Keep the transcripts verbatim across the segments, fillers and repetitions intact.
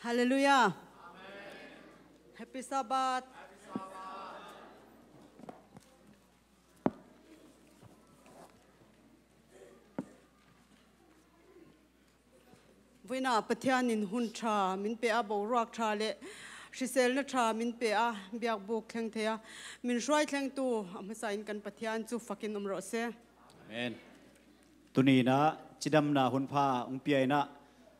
Halleluiah. Happy Sabbath. Vawiinah Pathian in hun ṭha min pe a, boruak ṭha le hriselna ṭha min pe a, biakbuk thleng thei a, min hruai thlengtu a hmasa in kan Pathian chu fakin um rawh se. Amen. Tuni inah cidamna hun pha hong pia inah,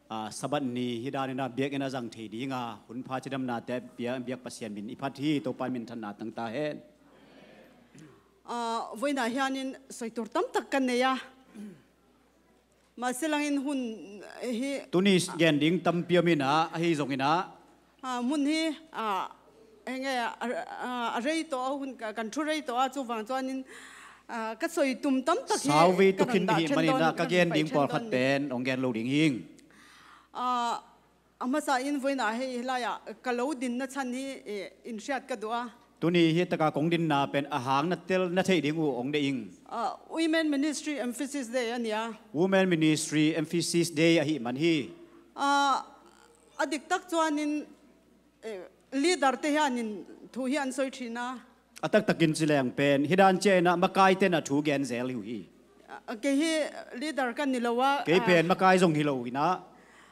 ah, Sabbath ni hi dan inah biakinn a zang thei dinga hun pha cidamnate pia biak Pasian min i phat hi. Topa in minthanna tang ta hen. Ah, vawiinah hianin sawitur tam tak kan nei a. Mahse langin hun hi. Tuni gen ding tampi om inah, ahi zong inah. Ah, hmun hi, ah, enge, a, a, a rei tawh a, hun ka, kan thu rei tawh a, chuvang chuanin, ah, ka sawi tum tam tak hi. Sauvi ka tukin dah hi ṭhen man dawn, inah ka gen ding pawlkhat pen hong gen lo ding hing. Ah, a hmasa in vawiinah hei, helaiah ka lo dinna chhan hi, eh, in hriat ka duh a. Tuni hi taka kong dinna pen a hang na tel na theih ding uh hong deih ing. Ah, Women Ministry Emphasis Day a nia. Women Ministry Emphasis Day ahi man hi. Ah, a dik tak chuanin, eh, leader te hianin thu hi an sawi ṭhin a. A taktakin ci leng pen hi dan ciah inah makai tenah thu gen zel hi uh hi. Ah, kei hi leader ka ni lo a. Kei pen makai zong hi lo inah.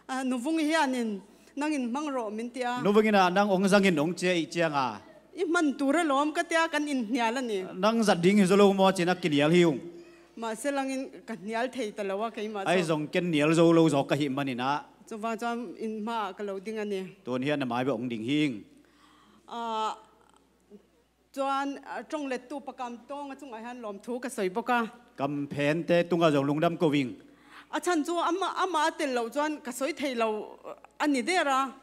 Ah, nuvung hianin nang in hmang rawh min ti a. Nuvung inah nang hong zangin hong ciah ih cianga. I hman tur a lawm ka tia kan inhnial a ni. Nang zat ding hi zaw lo maw ci-in a kinial hi ung. Mahse langin ka hnial thei ta lo a keimah chu. Ahi zong ken nial zo lo zawk ka hih man inah. Chuvang chuan in hmaah ka lo ding a ni. Tun hian na mai beh hong ding hing. Ah, chuan, ah, ṭawnglettu Pa Kam Tawnga chungah hian lawmthu ka sawi bawk a. Kam phente tungah zong lungdam ko ing. A chhan chu ama, amah a tel loh chuan ka sawi thei lo a ni der a.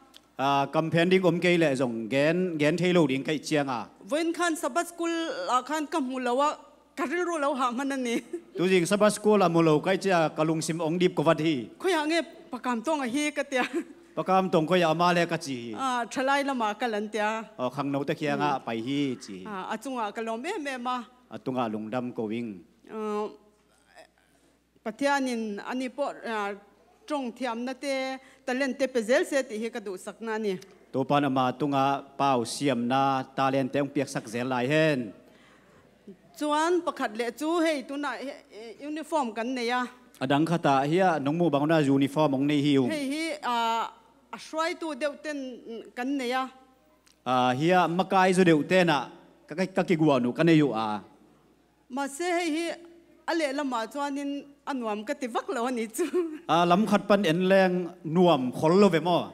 Ah, kam phen ding om kei leh zong gen, gen thei lo ding ka ih cianga. Vawiin khan Sabbath school ah khan ka hmu lo a, ka rilru lo hah hman a ni. Tuzing Sabbath school a hmu lo ka ih cia ka lungsim hong dip ko vat hi. Khawiah nge Pa Kam Tawnga hi ka tia. Pa Kam Tawng khawiah ama le ka ci hi. Ah, ṭhalai lamah kal an tia. Aw, khangnote khiangah pai hi ci hi. Ah, a chungah ka lawm em em a. A tungah lungdam ko ing. Ah, Pathianin ani pawh, ah, ṭawng thiamnate, talentte pe zel se tih hi ka duhsakna a ni. Topan ama tungah pau siamna talentte hong piaksak zel lai hen. Chuan pakhat leh chu hei tunah he, eh, uniform kan nei a. A dang khatah hiah nong muh bang unah uniform hong nei hi ung. Hei hi, ah, a hruaitu deuh ten kan nei a. Ah, hiah makai zaw deuh tenah ka, ka, ka kiguah nuh ka nei uh a. Mahse hei hi a lehlamah chuanin a nuam ka ti vak lo a ni chu. A lam khat pan en leng nuam khol lo ve maw?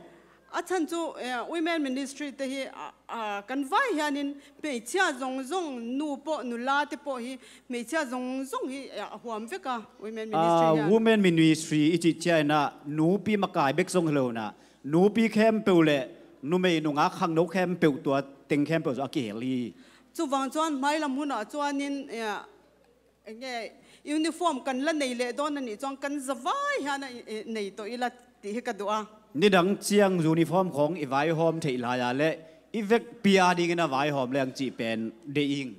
A chhan chu, eh, Women Ministry te hi, ah, ah, kan vai hianin hmeichhia zawng zawng, nu pawh, nula te pawh hi hmeichhia zawng zawng hi, eh, a huam vek a, Women Ministry hian. Ah, Women Ministry i cih chiah inah nupi makai bek zawng hi lo inah nupi khempeuh leh numei nungak khangno khempeuh tua teng khempeuh zawh a kihel hi. Chuvang chuan hmailam hunah chuanin, eh, enge, uniform kan la nei leh dawn a nih chuan kan zavai hian a, eh, nei tawh ila tih hi ka duh a. Nidang chiang uniform khawng i vaihawm theih laia leh i vekpi a dingin a vaihawm leng cih pen deih ing.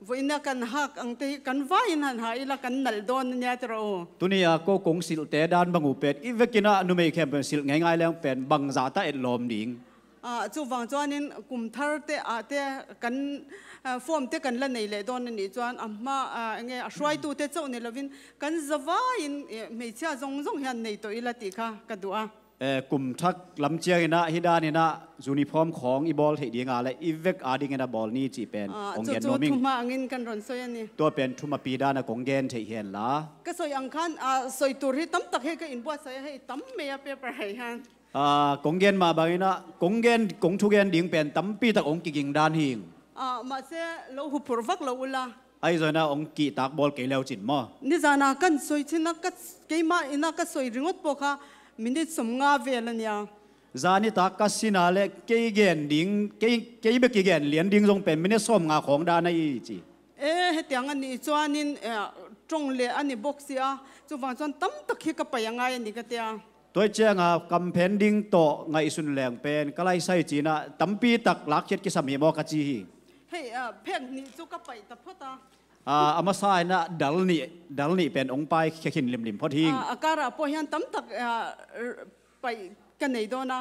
Vawiina kan hak angte hi kan vaiin han ha ila kan nalh dawn a nia tiraw u. Tunia ko kong silhte dan bang uh pen i vekinah numei khempeuh silh ngeingai leng pen bangzah ta etlawm ding. Ah, chuvang chuanin kum thar te ah te kan, ah, form te kan la nei leh dawn a nih chuan a hma, ah, enge a hruaitute chauh ni lovin kan zavaiin, eh, hmeichhia zawng zawng hian nei tawh ila tih kha ka duh a. Eh, kum thak lam chianginah hi daninah uniform khawng i bawl theih dinga le i vek a dingin a bawl ni cih pen hong gen nuam ing. Ah, chu chu thuma angin kan rawn sawi a ni. Tua pen thumapi dana kong gen theih hen la. Ka sawi ang khan, ah, sawi tur hi tam tak hi ka inbuatsaih a, hei tam mai a paper hei hian. Ah, kong gen mah banginah kong gen, kong thugen ding pen tampi tak hong kiging dan hi ing. Ah, mahse lo huphurh vak lo ula. Ahi zawina hong kihtak bawl kei leu cin maw? Nizana kan sawi china ka, keimah ina ka sawi ringawt pawh kha minute sawmnga vel a nia. Zani tak ka sina le kei gen ding, kei, kei bek i gen lian ding zong pen minute sawmnga khawng dan a i ci. E, hetiang a nih chuanin, eh, ṭawng leh a ni bawk si a, chuvang chuan tam tak hi ka paih a ngai a ni ka tia. Tuai chianga kam phen ding tawh ngaihsun leng pen ka laisai cina tampi tak lakkhiat kisam hi maw ka ci hi. Hei, ah, phek nih chu ka paih ta phawt a. Ah, a masa ina dal nih, dal nih pen hong pai khia khin limlim phawt hi. Ah, a karah pawh hian tam tak, ah, paih ka nei dawn a.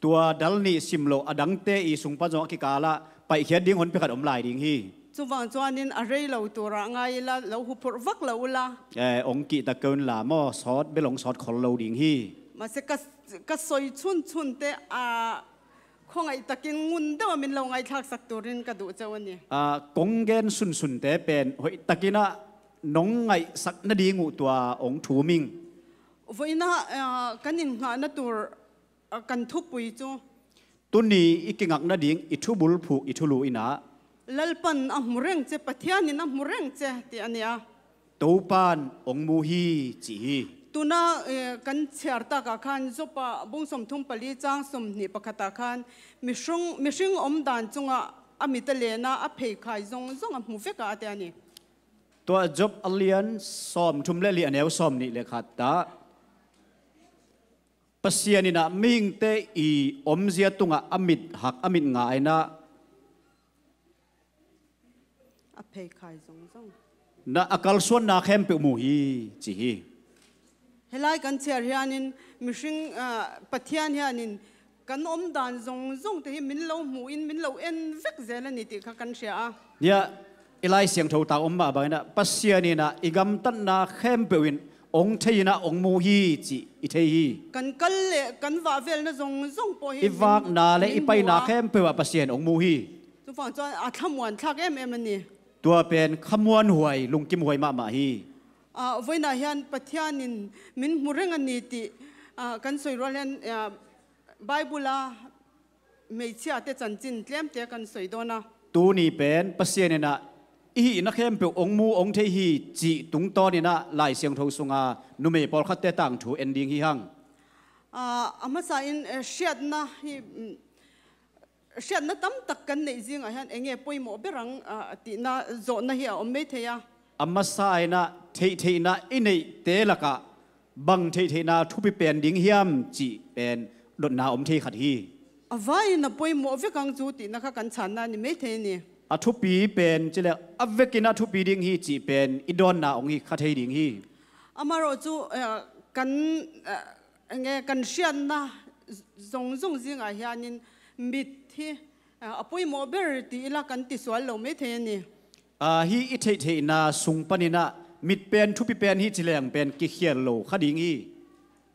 Tua dal nih sim lo a dangte i sung pan zong a kikalah paihkhiat ding honpi khat om lai ding hi. Cuvang chuanin a rei lo turah ngai ila, lo huphurh vak lo ula. Eh, ong kihta keu inla maw, sawt bel ong sawt khol lo ding hi. Mahse ka, ka sawi chhunchhunte a khawngaih takin ngun deuha min lo ngaithlaksak turin ka duh cheu a ni. Ah, kong gen sunsunte pen hoih takinah nong ngaihsak nading uh tua ong thum ing. Vawiinah, ah, kan innghahna tur, ah, kan thupui chu. Tuni i kingak nading i thubulphuh i thulu inah. Lalpan a hmu reng che, Pathianin a hmu reng che tih a ni a. Topan ong mu hi ci hi. Tuna, eh, kan chhiar takah khan Joba bung sawmthum pali chang sawmhnih pakhatah khan mihring, mihring omdan chungah a mit a lena a pheikhai zongzong a hmu vek a, a ti a ni. Tua Job a lian sawmthum le li a neu sawmhnih le khat ah Pasian inah mihingte i omzia tungah a mit hak, a mit nga inah a pheikhai zongzong na a kalsuanna khempeuh mu hi ci hi. Helai kan chhiar hianin mihring, ah, Pathian hianin kan omdan zongzongte hi min lo hmuin min lo en vek zel a ni tih kha kan hria a. Nia, i Lai Siangtho tang om mah banginah Pasian inah i gamtatna khempeuh in ong thei inah ong mu hi cih i thei hi. Kan kal le kan vahvelna zongzong pawh hi i vakna le i paina khempeuh ah Pasian ong mu hi. Chuvang chuan a thlamuan thlak em em a ni. Tua pen khamuanhuai, lungkimhuai mahmah hi. Ah, vawiinah hian Pathianin min hmu reng a ni tih, ah, kan sawi rual hian, ah, Bible-a hmeichhiate chanchin tlemte kan sawi dawn a. Tuni pen Pasian inah i hihna khempeuh ong mu ong thei hi cih tungtawn inah Lai Siangtho sunga numei pawlkhatte tangthu en ding hi hang. Ah, a hmasain, eh, hriatna hi, mm, hriatna tam tak kan neih zingah hian eng nge pawimawh ber ang, ah, tihna zawhna hi a awm mai thei a. A hmasa inah theihtheihna i neihte lakah bang theihtheihna thupi pen ding hiam cih pen dotna a awm thei khat hi. A vaiin a pawimawh vek ang chu tihna kha kan chhanna a ni mai thei a ni. A thupi pen ci le a vekin a thupi ding hi cih pen i dawnna ong hi kha thei ding hi. Amaherawhchu, eh, kan, eh, eng nge kan hriatna zongzong zingah hianin mit hi, eh, a pawimawh ber ti ila kan ti sual lo mai thei a ni. Ah, hi i theihtheihna sung paninah mit pen thupi pen hi ci leng pen kikhial lo kha ding hi.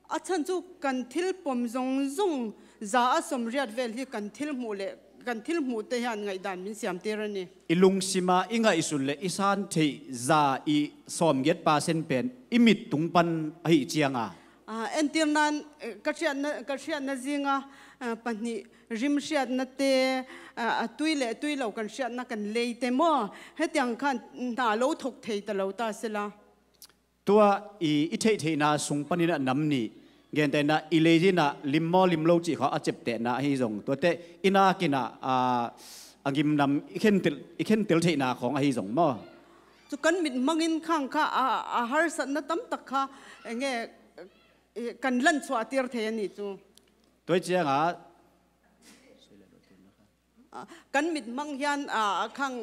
A chhan chu kan thil pawm zongzong za a sawmriat vel hi kan thil hmuh leh kan thil hmuhte hian ngaihdan min siamtir a ni. I lungsima i ngaihsun leh i san theih za i sawmgiat percent pen i mit tung pan ahi cianga. Ah, entir nan, eh, ka hriatna, ka hriatna zinga, ah, pahnih rim hriatna te, ah, a tui leh tui lo kan hriatna kan lei te maw? Hetiang khan hna lo thawk thei ta lo ta sela. Tua i, i theihtheihna sung paninah nam nih, gentehna i leizinah lim maw lim lo cih kha a cep tehna ahi zong. Tuate i nakinah, ah, a ngimnam i khentel, i khentel theihna khawng ahi zong maw? Chu kan mit hmangin khang kha a, a harsatna tam tak kha eng nge, eh, kan lan chhuahtir thei a ni chu. Tua hi ciangah, ah, kan mit hmang hian, ah, a khang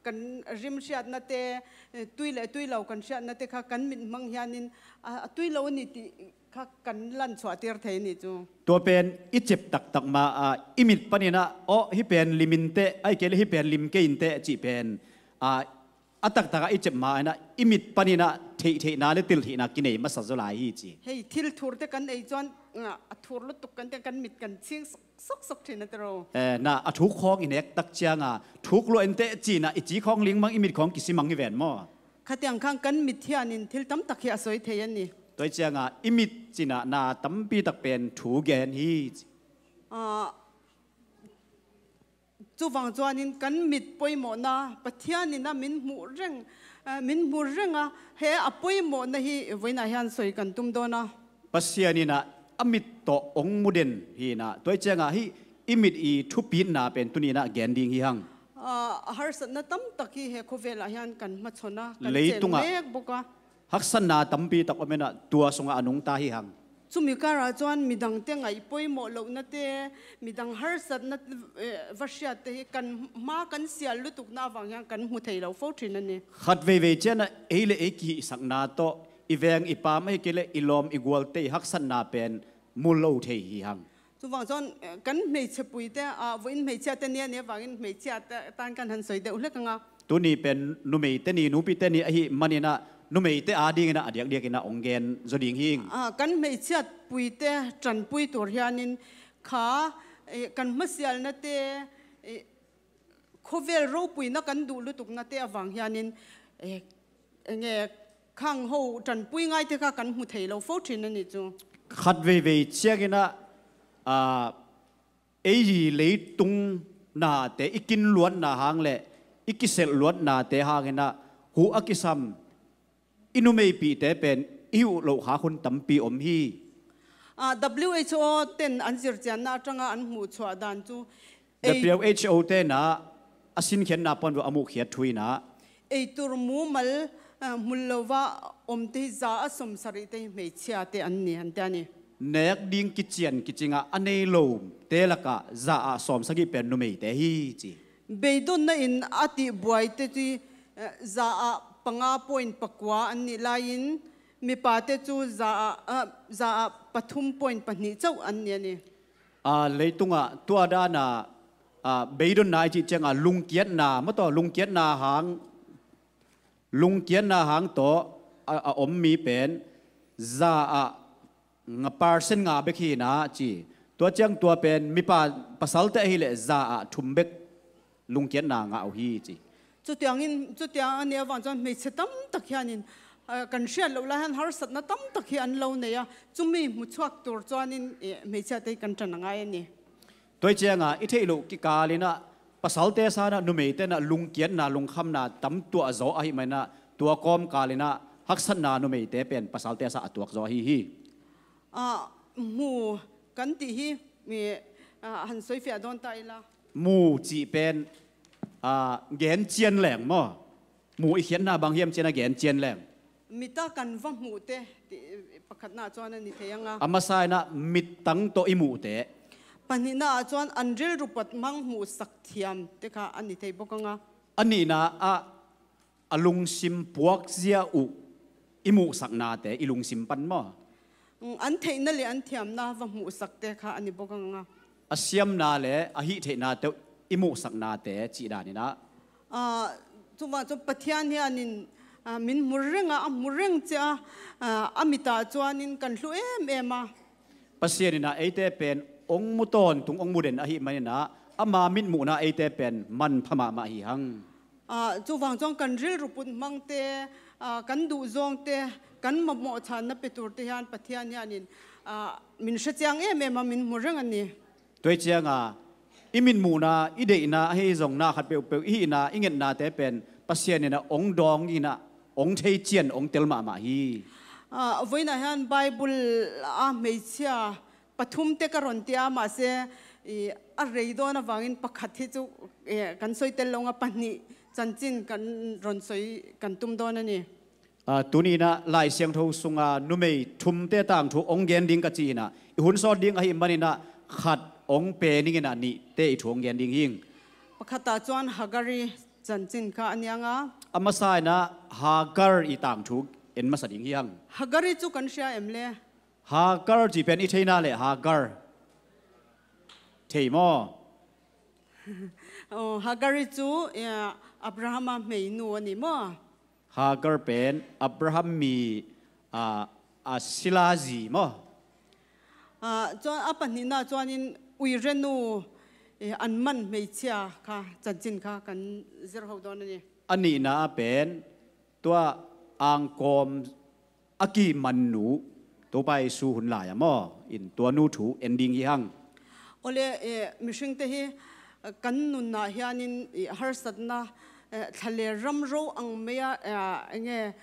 kan rim hriatna te, eh, tui leh tui lo kan hriatna te kha kan mit hmang hianin, ah, a tui lo a ni tih kha kan lan chhuahtir thei a ni chu. Tua pen i cep taktak ma, ah, i mit paninah, aw, hi pen lim in teh, ahi kei leh hi pen lim kei in teh cih pen, ah, a taktakah i cep ma inah i mit paninah theihtheihna le tiltheihna kinei masa zaw lai hi ci. Hei, thil thurte kan ei chuan, ah, a thur lutuk kan te kan mit kan chhing sok sok ṭhin a ti ro. Eh, na a thuk khawng i nek tak cianga thuk luah in teh cihna i ci khawng lingmang i mit khawng kisimang hi ven maw? Khatiang khan kan mit hianin thil tam tak hi a sawi thei a ni. Tua hi cianga i mit cinah na tampi tak pen thu gen hi ci. Ah, chuvang chuanin kan mit pawimawhna, Pathianin a min hmuh reng, ah, min hmu renga he a pawimawhna hi vawiinah hian sawi kan tum dawn a. Pasian inah a mit tawh ong mu den hi inah, tua hi ciangah hih i mit i thupitna pen tuni inah gen ding hi hang. Ah, a harsatna tam tak hi he khawvelah hian kan hmachhawn a, kan chen mek bawk a. Haksatna tampi tak awm inah tua sungah a nungta hi hang. Chumi karah chuan midangte ngaih pawimawh lohna te, midang harsatna, eh, va hriat te hi kan hma kan sial lutukna avang hian kan hmu thei lo fo ṭhin a ni. Khat veivei chianah ei leh ei kihihsakna tawh i veng i pam ahi kei leh i lawm i gualte i haksatna pen mu lo thei hi hang. Cuvang chuan, eh, kan hmeichhe puite, ah, vawiin hmeichhiate ni a nih avangin hmeichhiate tan kan han sawi deuh hlek anga. Tuni pen numeite ni, nupite ni ahi maninah numeite adinginah a diakdiakinah hong gen zaw ding hi. Ah, kan hmeichhiat puite ṭanpui tur hianin kha, eh, kan hmasialnate, eh, khawvel ropuina kan duh lutuknate avang hianin, eh, enge, khang ho ṭanpui ngaite kha kan hmu thei lo fo ṭhin a nih chu. Khat veivei chianginah, ah, ei leitung nate, i kin luatna hang leh i kiselh luatnate hanginah huh a kisam i numeipihte pen i huh loh khak hun tampi om hi. Ah, W H O ten an zirchianna aṭanga an hmuh chhuah dan chu ei W H O tenah a sinkhiatna pan a muhkhiat thu inah ei tur mumal, ah, hmul lova awmte hi za a sawmsarihte hi hmeichhiate an ni, an ti a ni. Nek ding kician kicinga a nei lote lakah za ah sawmsagih pen numeite hi ci. Beidawnna in a tihbuaite chu, eh, za ah panga point pakua an nih laiin mipate chu za ah, ah, za ah pathum point pahnih chauh an ni a ni. Ah, leitungah tua dana, ah, beidawnna i cih cianga lungkiatna maw tawh, lungkiatna hang, lungkiatna hang tawh a, a om mi pen za ah nga percent nga bek hi inah ci. Tua ciang tua pen mipa, pasalte ahileh za ah thum bek lungkiatna ngah uh hi ci. Chutiangin, chutiang a nih avang chuan hmeichhe tam tak hianin, ah, kan hriat loh lai hian harsatna tam tak hi an lo nei a, chumi hmu chhuak tur chuanin, eh, hmeichhiate hi kan ṭan a ngai a ni. Tua hi cianga i theih loh kikalinah pasalte sanah numeitenah lungkiatna, lungkhamna tam tuah zaw ahi maninah tua kawmkalinah haksatna numeite pen pasalte sa a tuak zaw ahi hi. Ah, hmu kan tih hi, mi, ah, han sawifiah dawn ta ila. Mu cih pen, ah, gen chian leng maw? Mu i khiatna bang hiam cian a gen chian leng? Mita kan va hmuhte, tih pakhatna chuan a ni thei anga. A masa inah mittang tawh i muhte. Pahnihna ah chuan an rilru pawt hmang hmuhsak thiam te kha a ni thei bawk anga. A nihna ah a lungsim puakzia uh i muhsaknate i lungsim pan maw? Mm, an theihna leh an thiamna va hmuhsakte kha a ni bawk anga. A siamna leh a hih theihnate uh i muhsaknate cih daninah. Ah, chuvang chuan Pathian hianin, ah, min hmu renga, a hmu reng che a, ah, a mitah chuanin kan hlu em em a. Pasian inah eite pen hong mu tawntung, hong mu den ahi maninah ama mitmuhna eite pen manpha mahmah hi hang. Ah, chuvang chuan kan rilru put hmangte, ah, kan duhzawngte, kan mamawh chhanna pe turte hian Pathian hianin, ah, min hre chiang em em a, min hmu reng a ni. Tua hi cianga i mitmuhna, i deihna, ahi zong na khat peuhpeuh i hihna, i ngetnate pen Pasian inah hong dawng inah hong thei chian, hong tel mahmah hi. Ah, vawiinah hian Bible a hmeichhia pathum te ka rawn ti a, mahse, i, a rei dawn avangin pakhat hi chu, eh, kan sawi tel lo anga, pahnih chanchin kan rawn sawi kan tum dawn a ni. Ah, tuninah Lai Siangtho sunga numei thumte tangthu hong gen ding ka ci inah, i hun sawt ding ahi maninah khat hong pe ninginah nihte i thu hong gen ding hing. Pakhatah chuan Hagari chanchin kha a ni anga. A masa inah Hagar i tangthu en masa ding hi hang. Hagari chu kan hria em le? Hagar cih pen i theihna leh Hagar thei maw? Oh, Hagari chu, eh, Abrahama hmeinu a ni maw? Hagar pen Abraham mi, ah, a silazi maw? Ah, chuan a pahnihna chuanin uirenu, eh, an man hmeichhia kha chanchin kha kan zir ho dawn a ni. A nihna a pen tua angkawm a kiman nu, Topa Isu hun laia maw, in tua nu thu en ding hi hang. Awle, eh, mihringte hi, eh, kan nunah hianin, eh, harsatna, eh, thlalêr ram ro ang maia, eh, enge,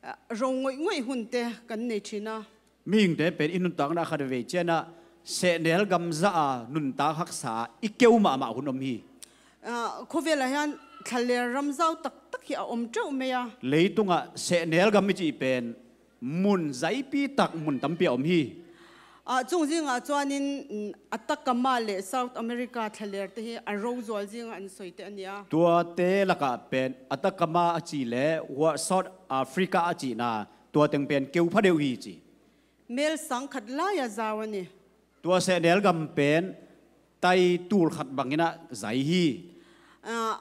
eh, ro ngawih ngawih hunte kan nei ṭhin a. Mihingte pen i nuntakna khat vei chianah sehnel gam zaha nuntak haksa i keu mahmah hun om hi. Ah, khawvelah hian thlalêr ram zau tak tak hi a awm teuh mai a. Leitungah sehnel gam i cih pen mun zaipi tak, mun tampi a awm hi. Ah, chung zingah chuanin, mm, Atacama leh South America thlalêrte hi a ro zual zinga an sawi te a ni a. Tuate lakah pen Atacama a cih leh South Africa a cihna tua teng pen keu pha deuh hi ci. Mêl sang khat laia zau a ni. Tua sehnel gam pen tai tul khat bangin ah zai hi. Ah,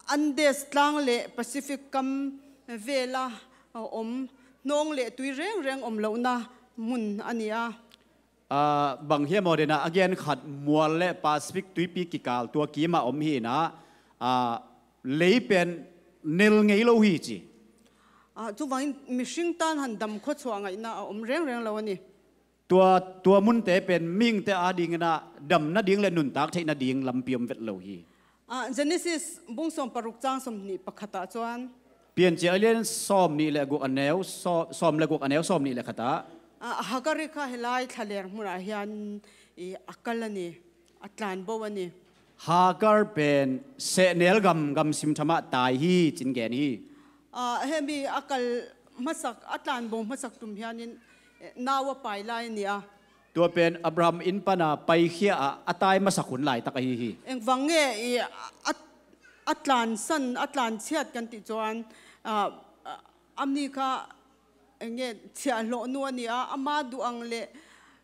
Andes tlang le Pacific kam vela a om, hnawng le tui rengreng om lohna mun a ni a. Ah, bang hiam aw denah a gen khat mual le Pacific tuipi kikal tua kimah om hi inah, ah, lei pen nel ngei lo hi ci. Ah, cuvangin mihring tan han dam khuachuah ngaihna a om rengreng lo a ni. Tua, tua munte pen mihingte adingin ah dam nading le nuntak theih nading lampi om vet lo hi. Ah, Genesis bung sawm paruk chang sawm nih pakhatah chuan. Piancil a lian sawm nih le guk a neu, saw-, sawm le guk a neu sawm nih le khatah. Ah, Hagari kha helai thlaler hmunah hian i a kal a ni, a tlan bo a ni. Hagar pen sehnel gam, gam simthamah tai hi cin gen hi. Ah, hemi a kal hmasak, a tlan bo hmasak tum hianin, eh, nau a pai lai a ni a. Tua pen Abraham in pana paikhia a, a tai hmasak hun laitak ahi hi. Engvang nge i a, a tlan san, a tlan chhiat kan tih chuan, ah, ah, ami kha enge chhiahhlawh nu a ni a, ama duh ang leh,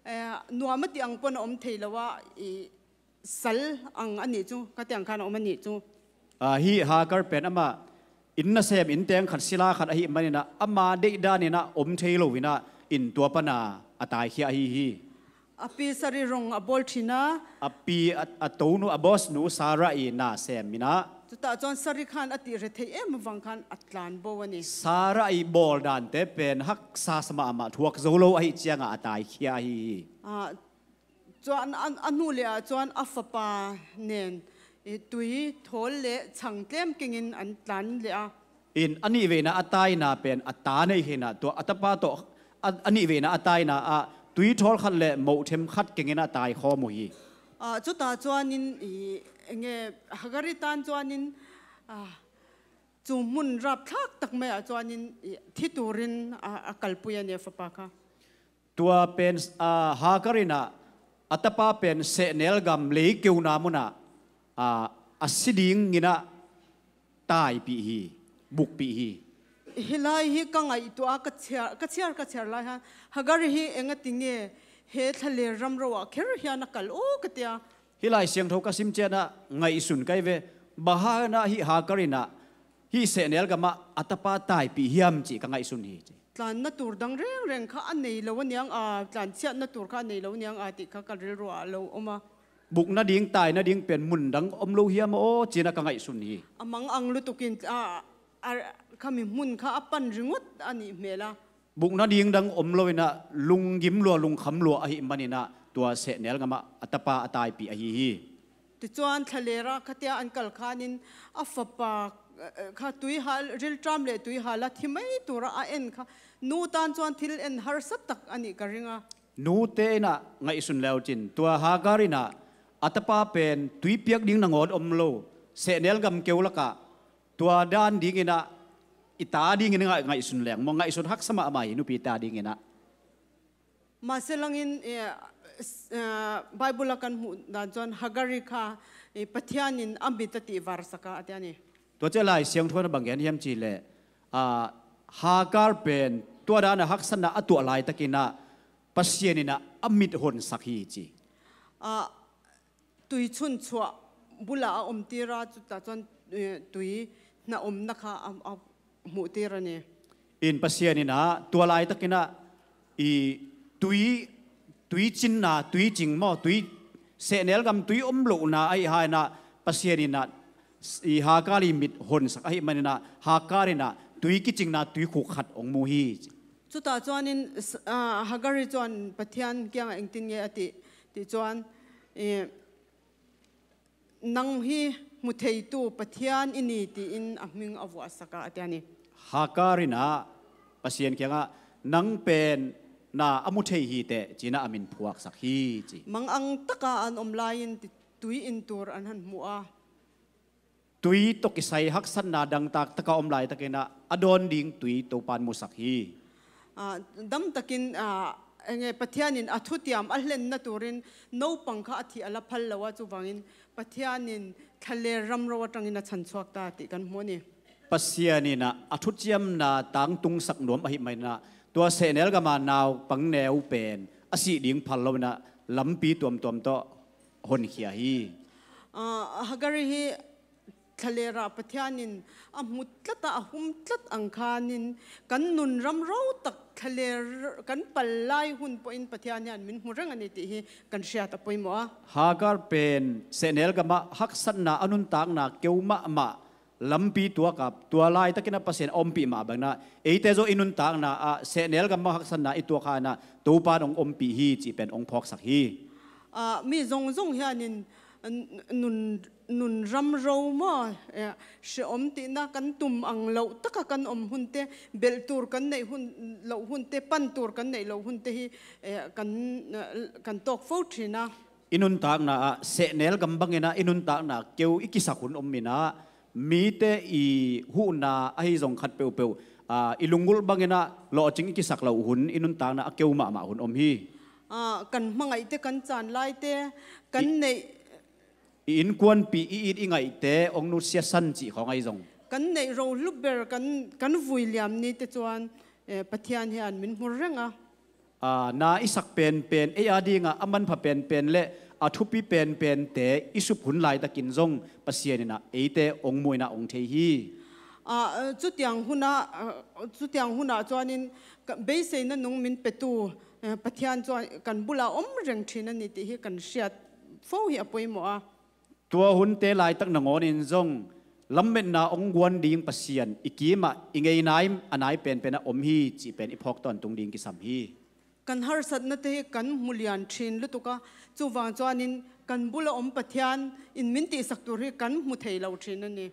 eh, nuam a tih ang pawn a awm thei lo a, i sal ang a nih chu, ka tih ang khan a awm a nih chu. Ah, hi Hagar pen amah in nasem in teng khat sila khat ahi maninah ama deih daninah awm thei loinah in tua pana a taikhia ahi hi. A pi Sari rawng a bawl ṭhin a. A pi a, a tonu, a boss nu Sarah i na sem inah. Chutah chuan Sari khan a tih re thei em avang khan a tlan bo a ni. Sarah i bawl dante pen haksa sa mahmah, thuak zo lo ahi chiangah a taikhia ahi hi. Ah, chuan a, a hnu lehah chuan a fapa nen, eh, tui thawl leh chhang tlem kengin an tlan leh a. In a nih veina a taina pen a ta nei hinah tua a tapa tawh a, a nih veina a taina ah tui thawl khat leh mohthem khat kengin a tai khawm uh hi. Ah, chutah chuanin i enge Hagari tan chuanin, ah, chu hmun rapthlak tak maiah chuanin i thi turin a, a kalpui a ni a fapa kha. Tua pen, ah, Hagar inah a tapa pen sehnel gam lei keuna munah, ah, a si dinginah taipih hi, bukpih hi. Helai hi ka ngaihtuah a, ka chhiar, ka chhiar, ka chhiar lai han. Hagar hi engatinge he thlaler ram roah kher hian a kal aw ka tia. Hi Lai Siangtho ka sim chianah ngaihsun kai ve. Bang hanah hi Hagar inah hi sehnel gamah a tapa taipih hiam cih ka ngaihsun hi ci. Tlanna tur dang rengreng kha a nei lo a niang a, tlan chhiatna tur kha a nei lo niang a tih kha ka rilruah a lo awm a. Buk nading, tai nading pen mun dang awm lo hiam aw cinah ka ngaihsun hi. A mang ang lutukin, a, a, khami hmun kha a pan ringawt a nih hmel a. Buk nading dang awm loinah lunggim lua, lungkham lua ahi maninah tua sehnel gamah a tapa a taipih ahi hi. Tichuan thlalera khatia an kal khanin a fapa, eh, kha tuihal, rilṭam leh tuihala thi mai tura a en kha nu tan chuan thil en harsa tak a nih ka ring a. Nute inah ngaihsun leu cin, tua Hagar inah a tapa pen tui piak ding nangawn awm lo, sehnel gam keu lakah tua dan dinginah i ta dingin ngaih, ngaihsun leng maw, ngaihsun haksa mahmah hi nupi ta dinginah. Mahse langin, eh, s-, eh, Bible-a kan hmuh dan chuan Hagari kha, eh, Pathianin a mit a tihvarsak a, a ti a ni. Tua ciah Lai Siangtho-in a bang gen hiam cih leh, ah, Hagar pen tua dana haksatna a tuah laitakinah Pasian inah a mit honsak hi ci. Ah, tui chhunchhuah bulah a awmtir a, chutah chuan, eh, tui hnah awmna kha a, a hmuhtir a ni. In Pasian inah tua laitakinah i tui, tui cinna, tui cing maw, tui sehnel gam tui awm lohna ahi hanah Pasian inah i Hagar i mit honsak ahi maninah Hagar inah tui kicingna tuikhuk khat hong mu hi. Chutah chuanin, s-, ah, Hagari chuan Pathian kiangah engtin nge a tih, tih chuan, eh, nang hi hmu theitu Pathian i ni tiin a hming a vuahsak a, a ti a ni. Hagar inah Pasian kiangah nang pen na a mu thei hi teh cinah a min phuaksak hi ci. Mang ang taka an awm laiin ti-, tui in tur an han hmu a. Tui tawh kisai haksatna dangtak taka awm laitakinah a dawn ding tui Topan musak hi. Ah, dam takin, ah, enge Pathianin a thutiam a hlenna turin naupang kha a thih a la phal lo a, chuvangin Pathianin thlaler ramro aṭangin a chhanchhuak ta tih kan hmu a ni. Pasian inah a thutiamna tangtungsak nuam ahi maninah tua sehnel gama naupang neu pen a sih ding phal loinah lampi tuamtuam tawh honkhia hi. Ah, Hagari hi thlalera Pathian in a hmu tlat a, a hum tlat ang khanin kan nun ramro tak thlaler kan pal lai hun pawhin Pathian hian min hmu reng a ni tih hi kan hriat a pawimawh a. Hagar pen sehnel gamah haksatna a nuntakna keu mahmah lampi tuak a, tua laitakin a Pasian a ompih mah bangin ah eite zong i nuntakna ah sehnel gam bang haksatna i tuak kha in ah Topa in hong ompih hi cih pen hong phawksak hi. Ah, mi zongzong hianin, n-, nun, nun ramro maw, eh, hre om tihna kan tum ang loh taka kan om hunte, belh tur kan neih hun, loh hunte, pan tur kan neih loh hunte hi, eh, kan, eh, kan tawk fo ṭhin a. I nuntakna ah sehnel gam bangin ah i nuntakna keu i kisak hun om in ah, mite i huhna ahi zong khat peuhpeuh, ah, i lunggulh bangin ah lawhcing i kisak loh hun, i nuntakna a keu mahmah hun om hi. Ah, kan hmangaihte, kan caan laite, kan i, neih i innkuanpih, i it i ngaihte hong nusiasan cih khawng ahi zong, kan neih rohlu ber kan, kan vui liam nite chuan, eh, Pathian hian min hmu reng a. Ah, na i sak penpen, ei a dingah a manpha penpen le a thupi penpente i sup hun laitakin zong Pasian in ah eite hong muh in ah hong thei hi. Ah, chutiang hunah, ah, chutiang hunah chuanin ka, beiseina nung min petu, eh, Pathian chuan kan bulah a awm reng ṭhin a ni tih hi kan hriat fo hi a pawimawh a. Tua hunte laitak nangawnin zong lammetna hong guan ding Pasian i kimah i ngei nai, a nai penpen a om hi cih pen i phawk tawntung ding kisam hi. Kan harsatnate hi kan hmu lian ṭhin lutuk a, chuvang chuanin kan bula awm Pathian in min tihsak tur hi kan hmu thei lo ṭhin a ni.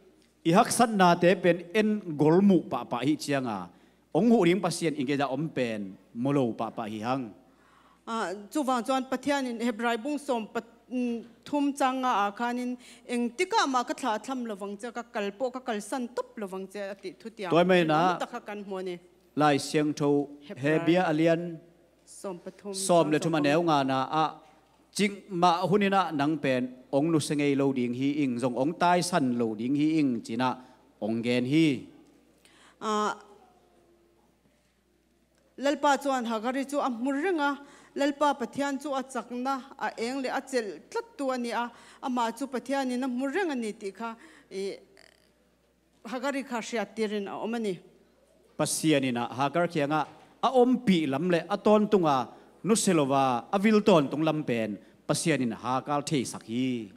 I haksatnate pen en gol muh pahpah hi cianga hong huh ding Pasian i ngeia om pen mu lo pahpah hi hang. Ah, chuvang chuan Pathian in Hebrai bung sawm pat-, mm, thum chang nga ah khanin, engtikah mah ka thlah thlam lovang che, ka kal pawh ka kalsan tawp lovang che a tih thutiang ṭhin tak kha kan hmu a ni. Lai Siangtho Hebrai, Hebia a lian sawm pathum, sawm le thum a neu ngana ah, cik mah hunin ah nang pen hong nusia ngei lo ding hi ing, zong hong taisan lo ding hi ing ci-in ah hong gen hi. Ah, Lalpa chuan Hagari chu a hmu reng a, Lalpa Pathian chu a chakna, a eng leh a chelh tlattu a ni a, amah chu Pathianin a hmu reng a ni tih kha, i, Hagari kha hriattirin a awm a ni. Pasian in ah Hagar kiangah a ompih lam leh a tawntunga nusia lova a vil tawntung lam pen Pasian in Hagar theisak hi.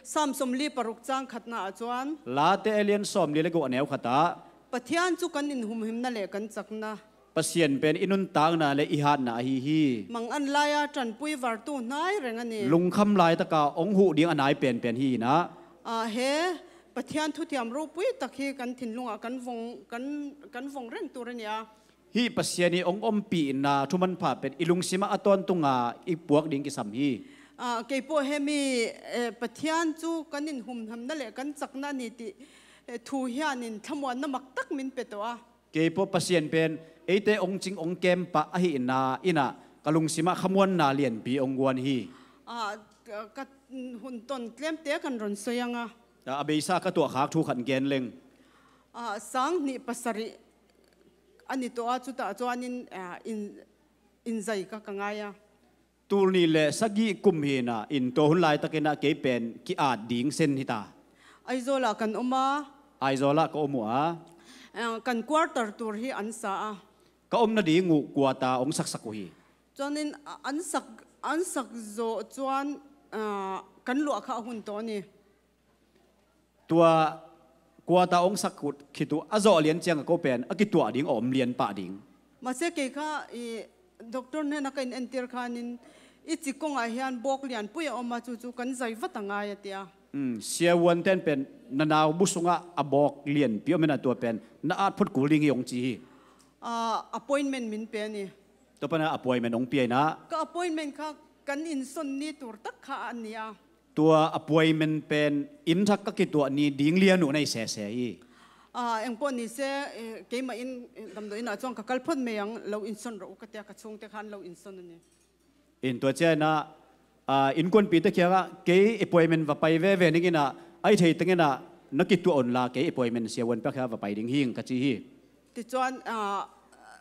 Sam sawmli paruk chang khatna ah chuan, Late a lian sawmli le guk a neu khatah, Pathian chu kan inhumhimna leh kan chakna, Pasian pen i nuntakna leh i hatna ahi hi. Mangan laia ṭanpui vartu hnai reng a ni. Lungkham laitaka hong huh ding a nai penpen hi in ah, ah, he Pathian thuthiam ropui tak hi kan thinlungah kan vawng, kan, kan vawng reng tur a ni a. Hih Pasian i hong ompihna thumanpha pen i lungsimah a tawntunga i puak ding kisam hi. Ah, kei pawh hemi, eh, Pathian chu kan inhumhimna leh kan chakna a ni tih, eh, thu hianin thlamuanna mak tak min pe tawh a. Kei pawh Pasian pen eite hong cing hong kempah ahihna in ah ka lungsimah khamuanna lianpi hong guan hi. Ah, ka, ka hun tawn tlemte kan rawn sawi ang a. A beisa ka tuahkhak thu khat gen leng. Ah, sang hnih pasarih a ni tawh a, chutah chuanin, ah, in, inzai ka, ka ngai a. Tul nih leh sagih kum hi in ah, in tua hun laitakin ah kei pen ki-at ding sen hi ta. Aizawlah kan awm a. Aizawlah ka awm uh a. Eh, kan quarter tur hi an sa a. Ka awmna ding uh kuata hong saksak uh hi. Chuanin, a, an sak, an sak zawh chuan, ah, kan luah kha a hun tawh a ni. Tua kuata hong sak khit uh a zawh lian chiang a ko pen a kituah ding a awm lian pah ding. Mahse, kei kha i doctor hnena ka inentir khanin i chi kawngah hian bawk lianpui a awm a, chu chu kan zai vat a ngai a ti a. Um, Sia Vuan ten pen na nau bu sungah a bawk lianpi awm in ah tua pen na at phut kul ding hi hong chi hi. Ah, appointment min pe a ni. Tua pana appointment hong pia in ah. Ka appointment kha kan insawn ni tur tak kha a ni a. Tua appointment pen in thak ka kituah ni ding lian uh nei sese hi. Ah, engpawh ni se, eh, keimah in, eh, damdawiinah chuan ka kal phawt mai ang, lo insawn rawh u ka tia, ka chhungte khan lo insawn a ni. In tua chiahin ah, ah, innkuanpihte kiangah kei appointment va pai veve ning in ah, a i thei tengin ah na kituah unla, kei appointment Sia Vuan pek hian va pai ding hi ing ka chi hi. Tichuan, ah,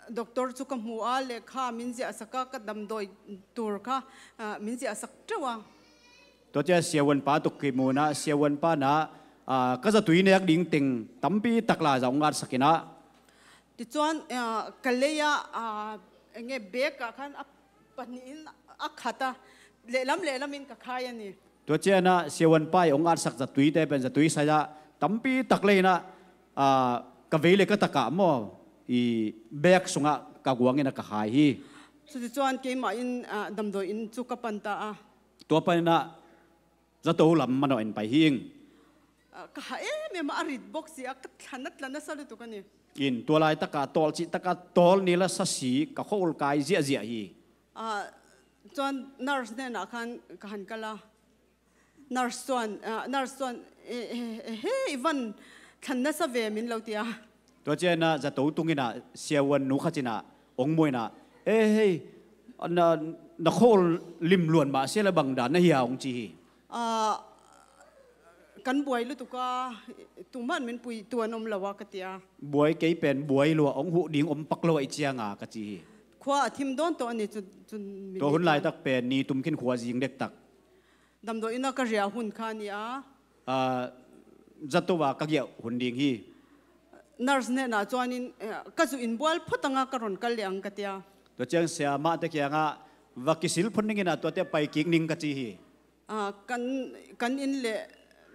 doctor cu ka hmu a, lekha min ziahsak a, ka damdawi tur kha, ah, min ziahsak ṭeuh a. Tua ciang siavuanpa tuk kimunah siavuanpa nah, ah, ka zatui nek ding teng tampi tak lai zah hong ngatsak inah. Tichuan, ah, ka lei ah, ah, enge bag ah khan a pahnih in a khat a, lehlam lehlam in ka khai a ni. Tua cianah siavuanpa i hong ngatsak zatuite pen zatui sai-ah tampi tak lei inah, ah, ka vei le ka takah maw i bag sungah ka guang inah ka khai hi. Cuti cuan keimah in, ah, damdawi inn cu ka pan ta a. Tua paninah zato lam manawh in pai hi ing. Ah, ka ha em em a, a rit bok si a, ka thlan a tlan a sa lutuk a ni. In tua laitakah tawlcih takah tawl ni la sa si ka khua-ul kai ziahziah hi. Ah, chuan nurse hnenah khan ka han kal a. Nurse chuan, ah, nurse chuan, "E, e, e, he, i van thlan nasa ve min lo," ti a. Tua cianah zato tunginah siavuan nu khat inah hong muh inah, "E, hei, na, na khua-ul lim luan mah sia la bang dan na hia?" hong ci hi. Ah, kan buai lutuk a, tungman min pui tuan om lo a ka ti a. Buai kei pen buai lua, hong huh ding om pak lo a i cianga ka ci hi. Khua a thim dawn tawh a ni cu, cun min tua hun laitak pen ni tum khin khua zing dektak. Damdawi inn a ka ria hun kha ni a. Ah, zato a ka giah hun ding hi. Nurse hnenah chuanin, eh, ka zu inbual phawt anga ka rawn kal leh ang ka ti a. Tua ciang siamahte kiangah va kisil phawt ning inah tuate pai kik ning ka ci hi. Ah, kan, kan inn leh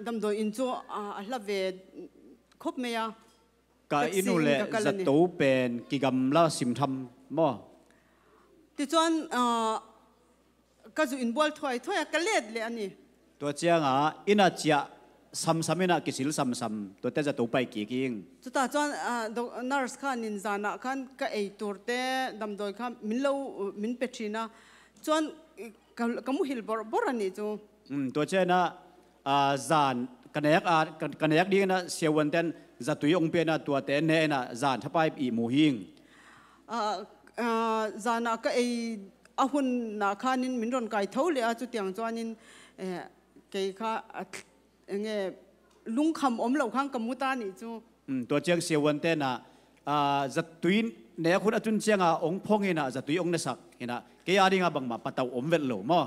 damdawi inn chu, ah, a hla ve khawp mai a. Ka inn uh leh zato pen kigamla simtham maw? Tichuan, ah, ka zu inbual thuai thuai a ka let leh a ni. Tua ciangah inn a ciah samsam inah kisil samsam tuate zato pai kik ing. Chutah chuan, ah, doc-, nurse khanin zanah khan ka ei turte damdawi kha min lo, min pe ṭhin a. Chuan, eh, ka, ka muhil bawrh bawrh a nih chu. Um, tua cianah, ah, zan ka nek a, ka, ka nek dinginah siavuanten zatui hong pianah tuate ne inah zan thapai ihmu hi ing. Ah, ah, zanah ka ei a hunah khanin min rawn kai tho leh a, chutiang chuanin, eh, kei kha a th-, enge lungkham awm lo khan ka mu ta nih chu. Um, tua ciang siavuan tenah, ah, zatui nek hun a tun cianga hong phong hinah zatui hong nasak hinah kei a dinga bangmah patauh om velh lo maw?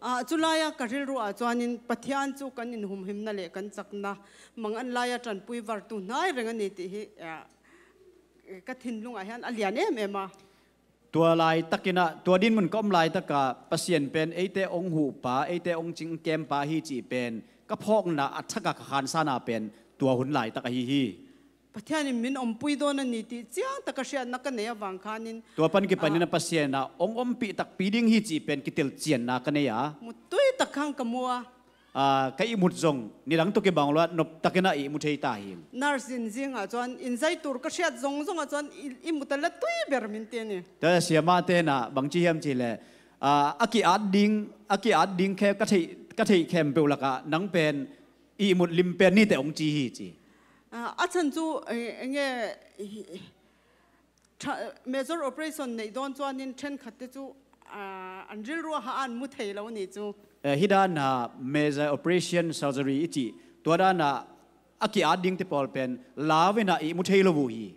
Ah, culaia ka rilruah chuanin Pathian chu kan inhumhimna leh kan chakna mangan laia ṭanpui vartu hnai reng a ni tih hi, ah, ka thinlungah hian a lian em em a. Tua laitakinah, tua dinmun ka awm laitakah Pasian pen eite hong huhpa, eite hong cingkempa hi cih pen ka phawkna a thakah ka khansana pen tua hun laitak ahi hi. Pathianin min awmpui dawn a ni tih chiang taka hriatna ka nei avang khanin, tua pan kipanin ah, a Pasian ah hong ompih takpi ding hi cih pen kitelchianna ka nei a. Muttui tak khan ka mu a. Ah, ka ihmut zong nidang tawh kibang lo a, nop takin a ihmu thei ta hi. Nurse in zingah chuan inzai tur ka hriat zong zongah chuan i, ihmut a la tui ber min ti a ni. Tua siamah tenah bang ci hiam cihleh, ah, a ki-at ding, a ki-at ding khe ka theih, ka theih khempeuh lakah nang pen ihmut lim pen ni teh hong ci hi ci. Ah, a chhan chu, eh, enge, Ṭha-, major operation neih dawn chuanin ṭhenkhatte chu, ah, an rilruah kha an mu thei lo ni chu. Eh, hi dana major operation surgery i cih, tua dana a ki-at dingte pawl pen lau inah ihmu thei lo uh hi.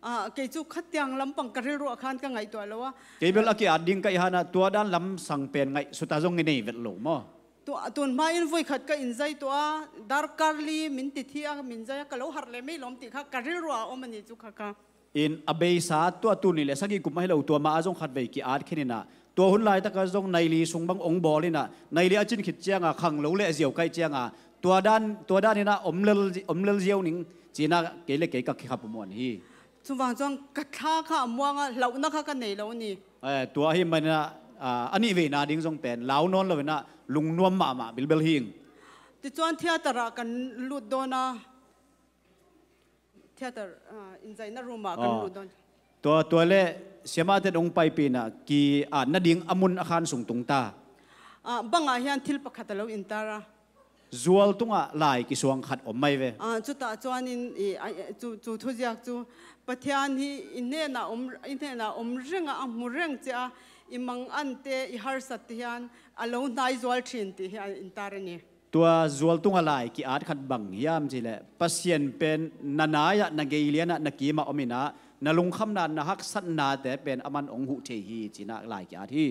Ah, kei chu khatiang lampang ka rilruah khan ka ngaihtuah lo a. Kei bel a ki-at ding ka ih hanah tua dan lamsang pen ngaihsuta zong i nei velh lo maw? Tu-, tun hmain voi khat ka inzai tuah a, darkar li min ti thi a, min zai a, ka lo harh leh mai lawm tih kha ka rilruah a awm a ni chu kha kha. In a beisa tua tul nih leh sagih kum ahi lo, tua mah a zong khatvei ki-at khin inah, tua hun laitaka zong naili sung bang hong bawl inah, naili a cin khit cianga khanglo leh ziau kaih cianga tua dan, tua dan inah om lel, om lel ziau ning ci inah kei le kei ka kikha pumuan hi. Chuvang chuan ka thla kha a muang a, hlauhna kha ka nei lo ni. Eh, tua ahi maninah, ah, a nih veina ding zong pen lau nawn lo inah lungnuam mahmah bilbel hi ing. Tichuan theatre-ah kan lut dawn a. Theatre, ah, inzaina room-ah kan lut dawn. Tua, tua leh siamahten hong paipih inah ki-atna ding a mun a khan sung tung ta. Ah, bangah hian thil pakhat a lo intar a. Zual tungah lai kisuang khat om mai ve. Ah, chutah chuanin i, a, chu, chu thuziak chu Pathian hi i hnenah awm, i hnenah awm renga a hmu reng che a, i mangan te, i harsat te hian a lo hnai zual ṭhin tih hi a intar a ni. Tua zual tunga lai ki-at khat bang hiam cihleh, Pasian pen na naiah, na ngeilianah, na kimah awm inah, na lungkhamna, na haksatnate pen aman hong huh thei hi, ci-in ah lai ki-at hi.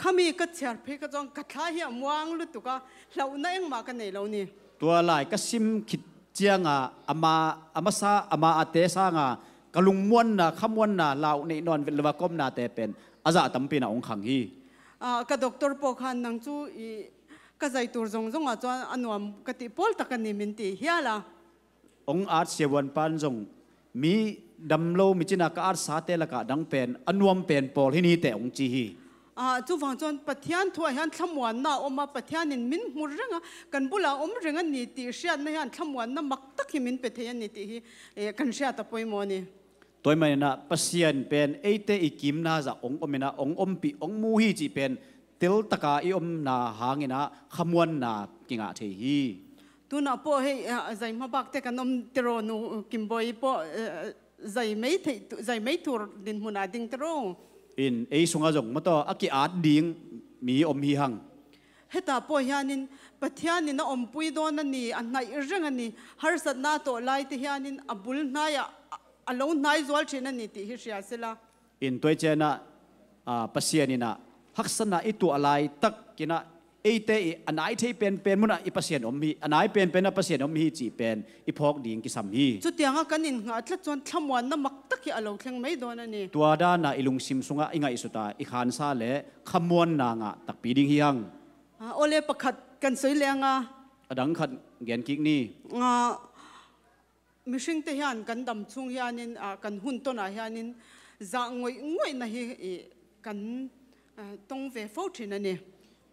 Khami ka chiar phei kha zong ka tha hi a muang lutuk a, hlauhna engmah ka nei lo ni. Tua lai ka sim khit ciangin ama, a masa, ama a te sangin ka lungmuanna, khamuanna, lau neih nawn vet lo a ka omnate pen a zah tampi in ah hong khang hi. Ah, ka doctor pawh khan nang cu i ka zai tur zongzong ah cun a nuam ka tih pawl tak a ni min ti hial a. Hong at siavuan pan zong mi dam lo, mi cina ka at sate lakah dang pen a nuam pen pawl hi ni teh hong ci hi. Ah, cuvang cun Pathian thu ah hian thlamuanna a om a, Pathian in min hmu reng a, kan bulah a om reng a ni tih hriatna hian thlamuanna mak tak hi min pe thei a ni tih hi, eh, kan hriat a poimaw a ni. Tua ahih manin ah Pasian pen eite i kimna zah hong om in ah, hong ompih, hong mu hi cih pen tel taka i omna hangin ah khamuanna kingah thei hi. Tunah pawh hei, eh, zai hmabakte kan om tiraw, nu Kimbawi pawh, eh, zai mei theih tu-, zai mei tur dinhmun ah ding tiraw. In ei sungah zong mataw a ki-at ding mi om hi hang. Hetah pawh hianin Pathian in a ompui dawn a ni, a hnaih reng a ni, harsatna a tawh laite hianin a bul hnaiah a, a lo hnai zual ṭhin a ni tih hi hria sela. In tua ciangin ah, ah, Pasian in ah haksatna i tuah laitak in ah eite i a nai thei penpen munah i Pasian om hi, a nai penpen ah Pasian om hi cih pen i phawk ding kisam hi. Cutiangah kan inngah tlat chuan thlamuanna mak tak hi a lo thleng mai dawn a ni. Tua dan ah i lungsim sungah i ngaihsut a, i khansa le khamuanna ngah takpi ding hi hang. Ah, awle pakhat kan sawi leng a. A dang khat gen kik ni. Ah, mihringte hian kan dam chhung hianin, ah, kan hun tawnah hianin zah ngawih ngawihna hi, i, kan, ah, tawng ve fo ṭhin a ni.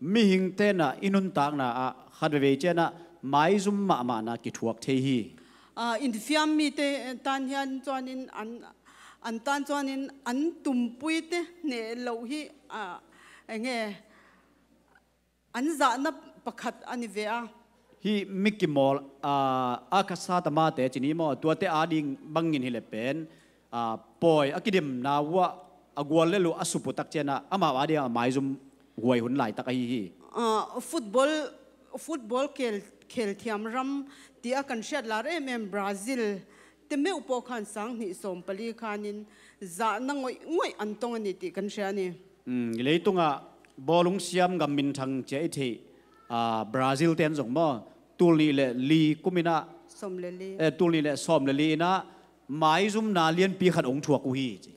Mihingte in ah i nuntakna ah khat veivei ciangin ah maizum mahmahna kithuak thei hi. Ah, infiam mite tan hian chuanin an, an tan chuanin an tumpuite hneh loh hi, ah, enge, an zahna pakhat a ni ve a. Hih mi kimawl, ah, a kasa tamate ci ni maw, tuate ading bangin hi le pen, ah, pawi a kidemna uah a gual le luh a supu tak ciangin ah amau ading a maizum huai hun laitak ahi hi. Ah, football, football khel, khel thiam ram tia kan hriat lar em em Brazil te meuh pawh khan sang hnih sawm pali khanin zahna ngawih ngawih an tawng a ni tih kan hria a ni. Um, leitungah bawlung siam gam minthang cia i theih, ah, Brazil te an zong maw, tul nih le li kumin ah, sawm le li, eh, tul nih le sawm le li in ah maizumna lianpi khat hong thuak uh hi ci.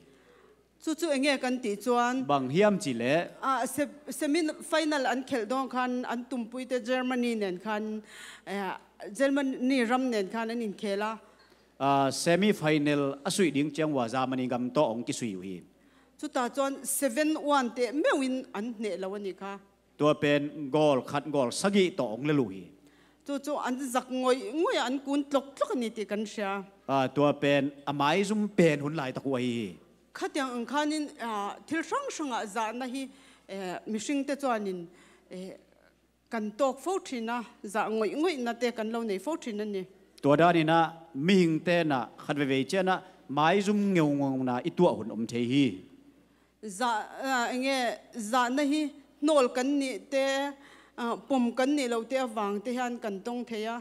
Chu chu enge kan tih chuan, bang hiam cih leh, ah, se-, semi final an khelh dawn khan an tumpuite Germany nen khan, eh, Germany ram nen khan an inkhel a. Ah, semi final a suih ding ciang ua Germany gam tawh hong kisui uh hi. Chutah chuan seven one teh meuhin an hneh lo a ni kha. Tua pen goal khat goal sagih tawh hong lel uh hi. Chu chu an zak ngawih ngawih a an kun tlawk tlawk a ni tih kan hria. Ah, tua pen a maizum pen hun laitak uh ahi hi. Khatiang ang khanin, ah, thil hrang hrangah zahna hi, eh, mihringte chuanin, eh, kan tawk fo ṭhin a, zah ngawih ngawihna te kan lo nei fo ṭhin a ni. Tua danin ah mihingte in ah khat veivei ciangin ah maizum ngeungeuna i tuah hun om thei hi. Zah, ah, enge, zahna hi hnawl kan nih te, ah, pawm kan nih lo te avang te hian kan tawng thei a.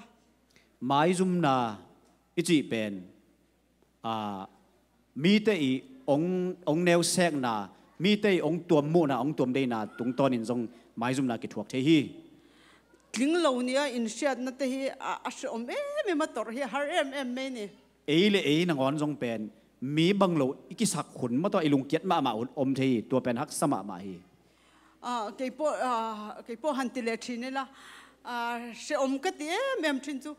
Maizumna i cih pen, ah, mite i hong, hong neusekna, mite i hong tuam muhna, hong tuam deihna tungtawnin zong maizumna kithuak thei hi. Tling lo nia inhriatna te hi a, a hrehawm em em a tawrh hi a har em em mai ni. Ei le ei nangawn zong pen mi bang lo i kisak hun maw tawh i lungkiat mahmah hun om thei hi, tua pen haksa mahmah hi. Ah, kei pawh, ah, kei pawh han ti leh ṭhin ila, ah, hrehawm ka ti em em ṭhin chu,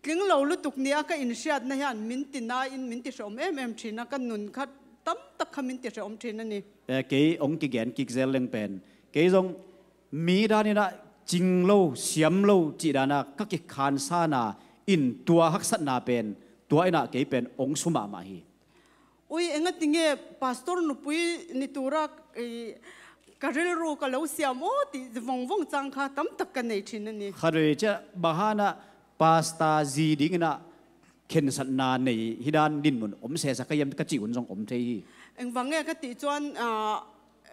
tling lo lutuk nia ka inhriatna hian min ti nain min ti hrehawm em em ṭhin a, ka nun kha tam tak kha min ti hrehawm ṭhin a ni. Eh, kei hong kigen kik zel leng pen, kei zong mi danin ah cing lo, siam lo cih dan a ka kikhansan a, in tua haksatna pen, tua in ah kei pen hong su mahmah hi. Ui, engatinge pastor nupui ni tura, eh, ka rilru ka lo siam aw tih vawng vawng chang kha tam tak ka nei ṭhin a ni. Khat vei ciah bang hang ah pastor zi dingin ah khensatna nei hi dan dinmun om sesa ka hiam ka cih hun zong om thei hi. Engvang nge ka tih chuan, ah,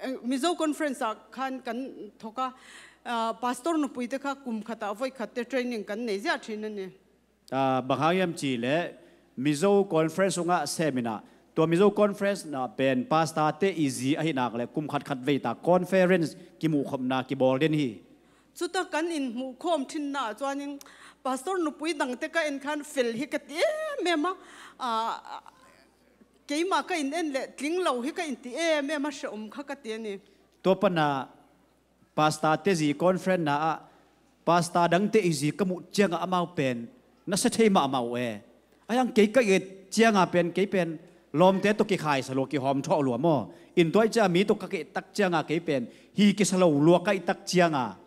eh, Mizo Conference ah khan kan thawk a, ah, pastor nupuite kha kum khatah voikhatte training kan nei ziah ṭhin a ni. Ah, bang hang hiam cih leh Mizo Conference sungah semin ah Tua Mizo conference na pen pastor te i zi ahi nak le kum khat khat vei ta conference kimuh khopna kibawl den hi. Cuta kan in hmuh khawm thinna ah chuanin pastor nupui dangte ka en khan fel hi ka ti em em a, a, keimah ka in en leh tling lo hi ka in ti em em a, hre om kha ka ti a ni. Tua pana pastor te zi conference na ah pastor dangte i zi ka muh ciangah amau pen nasa thei mahmah uh e. Ahiang kei ka et ciangah pen kei pen lawmte tawh kikhai sa lua, kihawm thawh lua maw. In tuai ciah mi tawh ka keh tak ciangah kei pen hi kisa lo lua ka i tak ciangah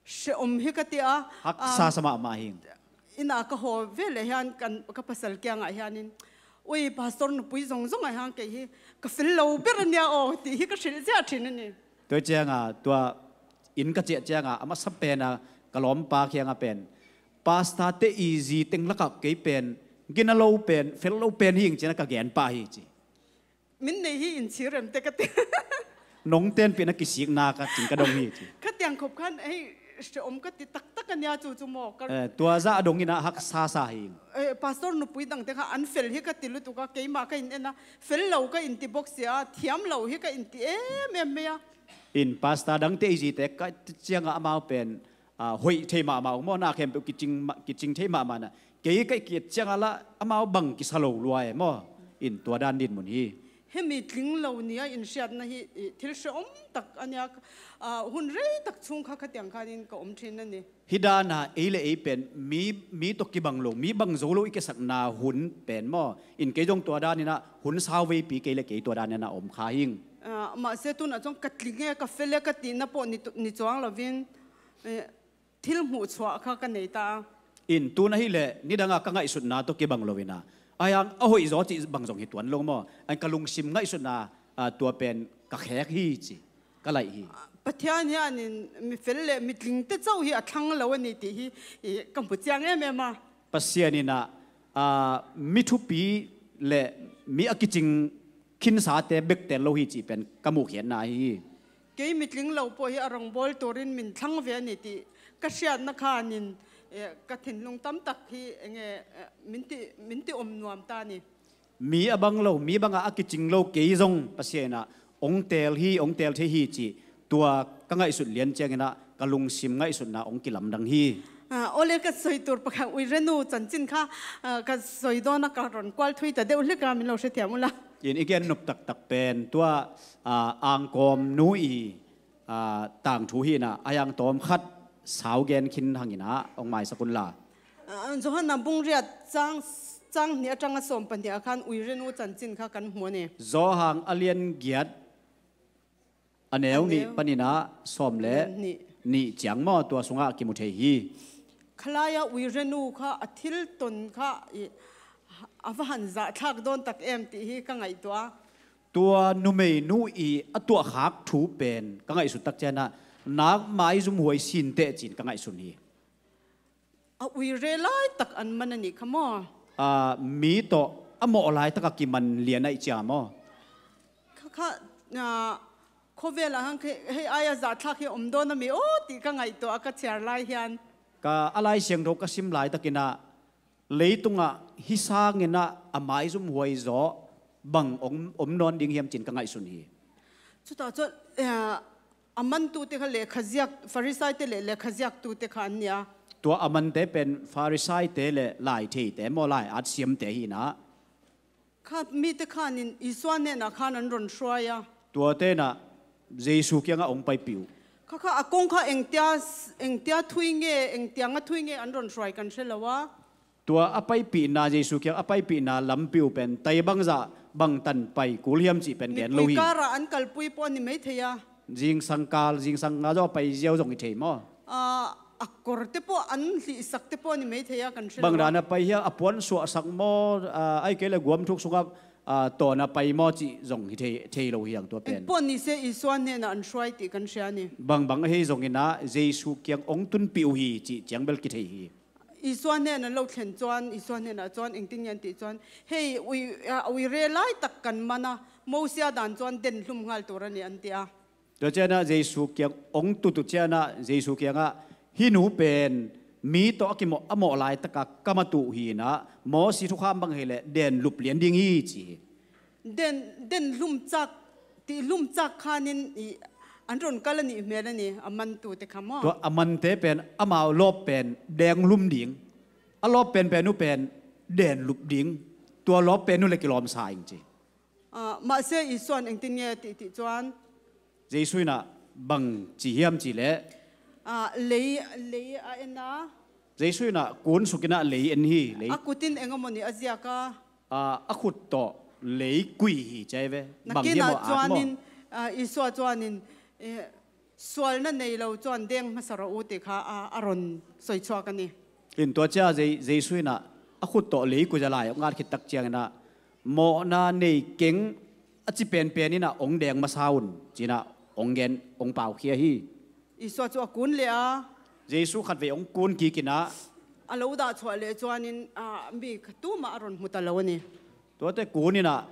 hre om hi ka ti a. Haksa sa mahmah hing. Ina ka haw ve le hian kan ka pasal kiangah hianin, ui, pastor nupui zong zong a hian kei hi ka fel lo ber a nia aw, ti hi ka hrilh ziah thin a ni. Tua cianga tua in ka ciah cianga a masa pena ka lawmpa kianga pen pastor te i zi teng lakah kei pen gina lo pen fel lo pen hing ciana ka gen pah hi ci. Min nei hi in chirem te ka ti. Nong tenpihna kisikna ka cing ka dong hi ci. Ka tiang khop khan ei hre om ka ti taktak a nia chu chu maw ka. Eh, tua zah a dong ina haksa sa hi. Eh, pastor nupui dangte kha an fel hi ka ti lutuk a, keimah ka in en a fel lo ka in ti bawk sia, thiam lo hi ka in ti em em mai a. In pastor dangte i zite ka cianga amau pen a, hoih thei mahmah uh maw, na khempeuh kicing ma-, kicing thei mahmah na. Kei ka i kiat ciangah lah amau bang kisa lo lua e maw. In tua dan dinmun hi. Hemi tling lo nia in hriatna hi, i, thil hre om tak a nia, a, hun rei tak chung kha khatiang khanin ka om thin a ni. Hi dana ei le ei pen mi, mi tawh kibang lo, mi bang zo lo i kisakna hun pen maw. In kei zong tua danina hun sau veipi kei le kei tua danina om kha hing. A, mahse tunah chuan ka tling e, ka fel e ka tihna pawh ni, ni chuang lovin, eh, thil hmuh chhuah kha ka nei ta a. In tun ahileh nidanga ka ngaihsutna tawh kibang loina, ahiang a hoih zaw cih bang zong hi tuan lo maw. Ahiang ka lungsim ngaihsutna, a, tua pen ka khek hi ci, ka laih hi. Pathian hianin mi fel leh mi tling te chauh hi a thlang lo a ni tih hi, i, ka hmu chiang em em a. Pasian inah, a, mi thupi leh mi a kicing khinsate bek tel lo hi cih pen ka muhkhiatna ahi hi. Kei mi tling lo pawh hi a rawngbawl turin min thlang ve a ni tih ka hriatna khanin, eh, ka thinlung tam tak hi enge, eh, min ti, min ti awm nuam ta a ni. Mi a bang lo, mi banga a kicing lo kei zong Pasian inah ong tel hi, ong tel thei hi cih tua ka ngaihsut lian cianginah ka lungsim ngaihsutna ong kilamdang hi. Ah, awle ka sawi tur pakhat Uirenu chanchin kha, ah, ka sawi dawn a ka rawn kual thui ta deuh hlek a, min lo hrethiam ula. In i gen nop taktak pen tua, ah, Angkawm nu i, ah, tangthu hi inah a hiang tawm khat sau gen khin hang inah ong maisak unla. Ah, Johan a bung riat chang, chang hnih atanga sawm pahnih ah khan Uirenu chanchin kha kan hmu a ni. Johan a lian giat a neu nih paninah sawm le nih ciang maw, tua sungah kimu thei hi. Khalaia Uirenu kha a thil ton kha i, a va han zahthlak dawn tak em tih hi ka ngaihtuah a. Tua numeinu i a tuahkhak thu pen ka ngaihsut tak cianah nak maizum huai sin teh cin ka ngaihsun hi. A uire lai tak an man a nih kha maw? A, mi tawh a mawh lai taka kiman lian aih cia maw? Kha, kha, a, khawvel ah hang hei, hei aia zahthlak hi a om dawn a mi aw tih ka ngaihtuah a ka chhiar lai hian. Ka a Lai Siangtho ka sim lai takinah leitungah hi sanginah a maizum huai zaw bang om, om nawn ding hiam cin ka ngaihsun hi. Chutah chuan, eh, a mantute kha lehkhaziak, Farisaite leh lehkhaziaktute kha an nia. Tua a mante pen Farisaite leh laitheite maw, lai at siamte hi inah. Kha mite khanin Isua hnenah khan an rawn hruai a. Tuate inah Jesu kiangah ong paipih uh. Kha kha a kawng kha engtia, engtia thui nge, engtianga thui nge an rawn hruai kan hre lo a. Tua a paipihna, Jesu kiang a paipihna lampi uh pen tai bangzah bangtan pai kul hiam cih pen gen lo hi. Mipui karah an kalpui pawh a ni mai thei a. Zingsang kal, zingsang nga zawh a pai ziau zong hi thei maw? A, a kawrte pawh an hlihsakte pawh a ni mai thei a kan hre lo a. Bang dana pai hiam, a puan suahsak maw, a, ai kei le guam thuk sungah, a, tawna pai maw cih zong hi thei, thei lo hi ang tua pen. Engpawh ni se Isua hnenah an hruai tih kan hria a ni. Bang bang ahi zonginah Jesu kiang ong tunpih uh hi cih ciang bel kithei hi. Isua hnenah lo thlen chuan, Isua hnenah chuan engtin nge an tih chuan, hei, ui, a, uire lai tak kan man a, Mosia dan chuan den hlum nghal tur a ni an ti a. Tua cianah Jesu kiang ong tut uh cianah Jesu kiangah, hih nu pen mi tawh a kimawh, a mawh lai taka ka matu hi inah, Mosi thukham bang hileh den lup lian ding hi ci hi. Den, den hlumcak, ti hlumcak khanin i, an run kal a nih hmel a ni, a mantute kha maw? Tua a mante pen amau lawp pen deng hlum ding, a lawp pen pen uh pen den lup ding, tua lawp pen uh le kilawmsa ing ci. Ah, mahse Isuan engtin nge tih tih cuan? Jesu in ah bang ci hiam cih leh? Ah, lei, lei a en a. Jesu in ah kun suk in ah lei en hi, lei. A kutin eng a mawni a ziak a. Ah, a khut tawh lei kui hi ci a hi ve. Bang hiam aw, at maw? Nakinah cuanin, ah, Isua cuanin, eh, sualna nei lo cuan deng hmasa rawh u ti kha a, a run soichuak a ni. In tua cia Jei-, Jesu in ah a khut tawh lei kui a lai hong at khit tak ciangin ah, mawhna nei keng a ci penpen in ah hong deng masa un ci-in ah hong gen, hong paukhia hi. Isua cu a kun leh a. Jesu khatvei hong kun kik in ah. A lo dah chuah leh cuanin, ah, mi kha tu mah a run hmu ta lo a ni. Tuate kun in ah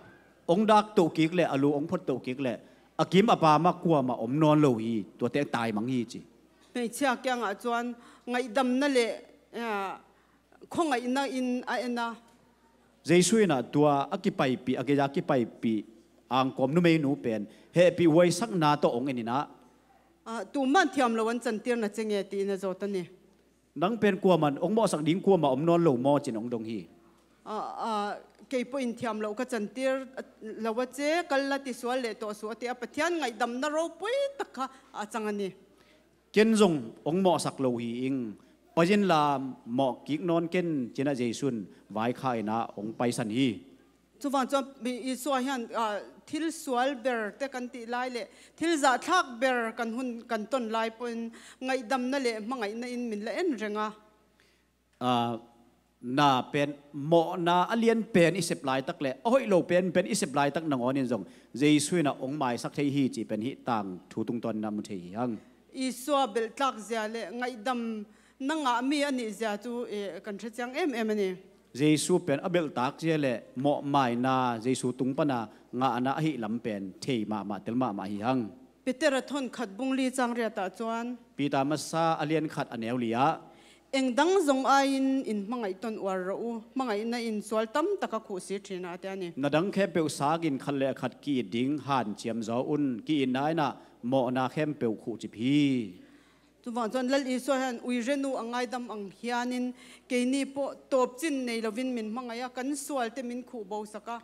hong dak toh kik leh, a lu hong phot toh kik leh, a kim a pam ah kuamah om nawn lo hi, tuate taimang hi ci. Hmeichhia kiangah cuan ngaihdamna le, ah, khuangaihna in a en a. Jesu in ah tua a kipaipih, a gei-a kipaipih angkawm numeinu pen hehpih huaisakna tawh hong en in ah. Ah, tu man thiam lo an cantir na ci nge tiin a zawt a ni. Nang pen kuaman hong mawhsak ding kuamah om nawn lo maw ci-in hong dong hi. Ah, ah, kei pawhin thiam lo ka cantir lo a ci, kal la ti sual leh tawh suah a ti a, Pathian ngaihdamna ropui tak kha a cang a ni. Ken zong hong mawhsak lo hi ing, pai inla mawh kik nawn ken ci-in ah Jesu in vaikhak in ah hong paisan hi. Chuvang cuan Isua hian, ah, thil sual berte kan tih lai leh thil zahthlak ber kan hun kan ton lai pawhin ngaihdamna le hmangaihna in min la en reng a. Ah, na pen mawhna a lian pen i sep laitak leh a hoih lo pen pen i sep laitak nangawn in zong Jesu in ah hong maisak thei hi cih pen hih tangthu tungtawn in ah mu thei hi hang. Isua belhtlak zia le ngaihdam na ngah mi a nih zia cu, eh, kan hre ciang em em a ni. Jesu pen a belhtak zia le mawhmaina Jesu tung pana ngahna ahih lam pen thei mahmah, tel mahmah hi hang. Peter a thawn khat bung li cang riat ah cuan. Peter masa a lian khat a neu li ah. Eng dang zong aiin in hmangaih ton uar rawh u, hmangaihna in sual tamtak a khuhsi ṭhin a, a ti a ni. Na dang khempeuh sangin khat le khat ki-it ding hanciam zaw un, ki-itna in ah mawhna khempeuh khuhcip hi. Chuvang chuan Lal Isua hian uirenu a ngaidam ang hianin keini pawh tawpchin nei lovin min hmangaih a, kan sualte min khuh bo sak a.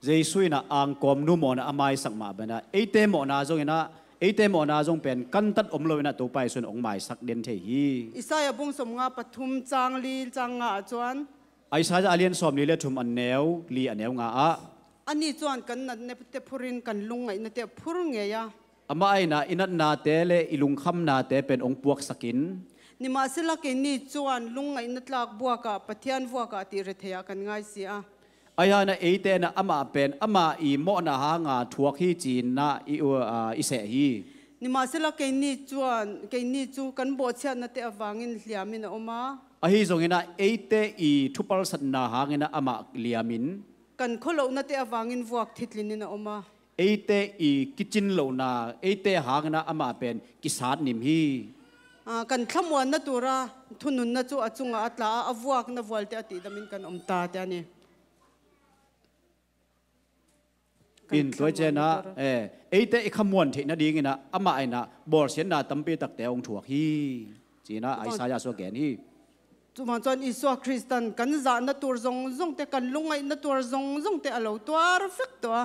Jesu in ah angkawmnu mawhna a maisak mah bana eite mawhna zong in ah, eite mawhna zong pen kantat om lo in ah Topa Jesu in hong maisak den thei hi. Isaiah bung sawmnga pathum chang li chang nga ah chuan. Isaiah a lian sawmli le thum a neu li a neu nga ah. Ani chuan kan natnate phurin kan lungngaihna te a phur ngei a. Amah in ah i natnate le i lungkhamnate pen hong puaksakin. Nimahsela keini chuan lungngaihna tlak buakah Pathian vuakah tih retheiah kan ngai si a. Ahi hangin ah eite in ah amah pen amah i mawhna hanga thuak hi ci-in ah i, uh, i seh hi. Nimahsela keini chuan, keini chu kan bawhchhiatnate avangin hliamin a awm a. Ahi zongin ah eite i thupalsatna hangin ah amah liamin. Kan khawlohnate avangin vuak thitlinin a awm a. Eite i kicin lohna, eite hangin ah amah pen kisat nim hi. Ah, kan thlamuanna tura thununna chu a chungah a tla a, a vuakna vualte a tihdamin kan awm ta te a ni. In tuai cian ah, eh, eite i khamuan theih nadingin ah amah in ah bawlsiatna tampi takte a hong thuak hi. Ci-in ah Isaiah saw gen hi. Chuvang chuan Isua Kristan kan zahna tur zawng zawngte, kan lungngaihna tur zawng zawngte a lo tuar vek tawh a.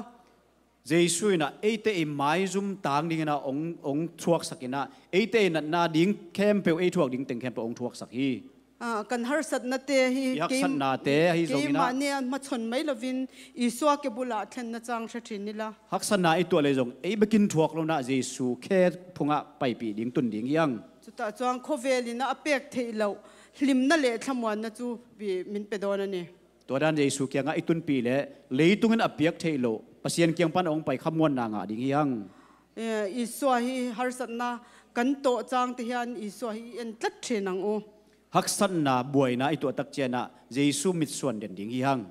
Jesu in ah eite i maizum tang dingin ah hong, hong thuaksak in ah, eite i natna ding khempeuh, ei thuak ding teng khempeuh hong thuaksak hi. Ah, kan harsatnate hi, i haksatnate ahi zongin ah, keimahni a hmachhawn mai lovin Isua ke bulah thlenna chang hre ṭhin ila. Haksatna i tuah leh zong ei bekin thuak lohna Jesu khe phungah paipih ding tun ding hi ang. Chutah chuan khawvelin a pek theih loh hlimna leh thlamuanna chu min pe dawn a ni. Tua dan Jesu kiangah i tunpih leh leitungin a piak theih loh Pasian kiang pan a hong pai khamuanna ngah ding hi ang. Eh, Isua hi harsatna kan tawh changte hian Isua hi i en tlat ṭhin ang u. Haksatna buaina i tuah tak cianah Jesu mitsuan den ding hi hang.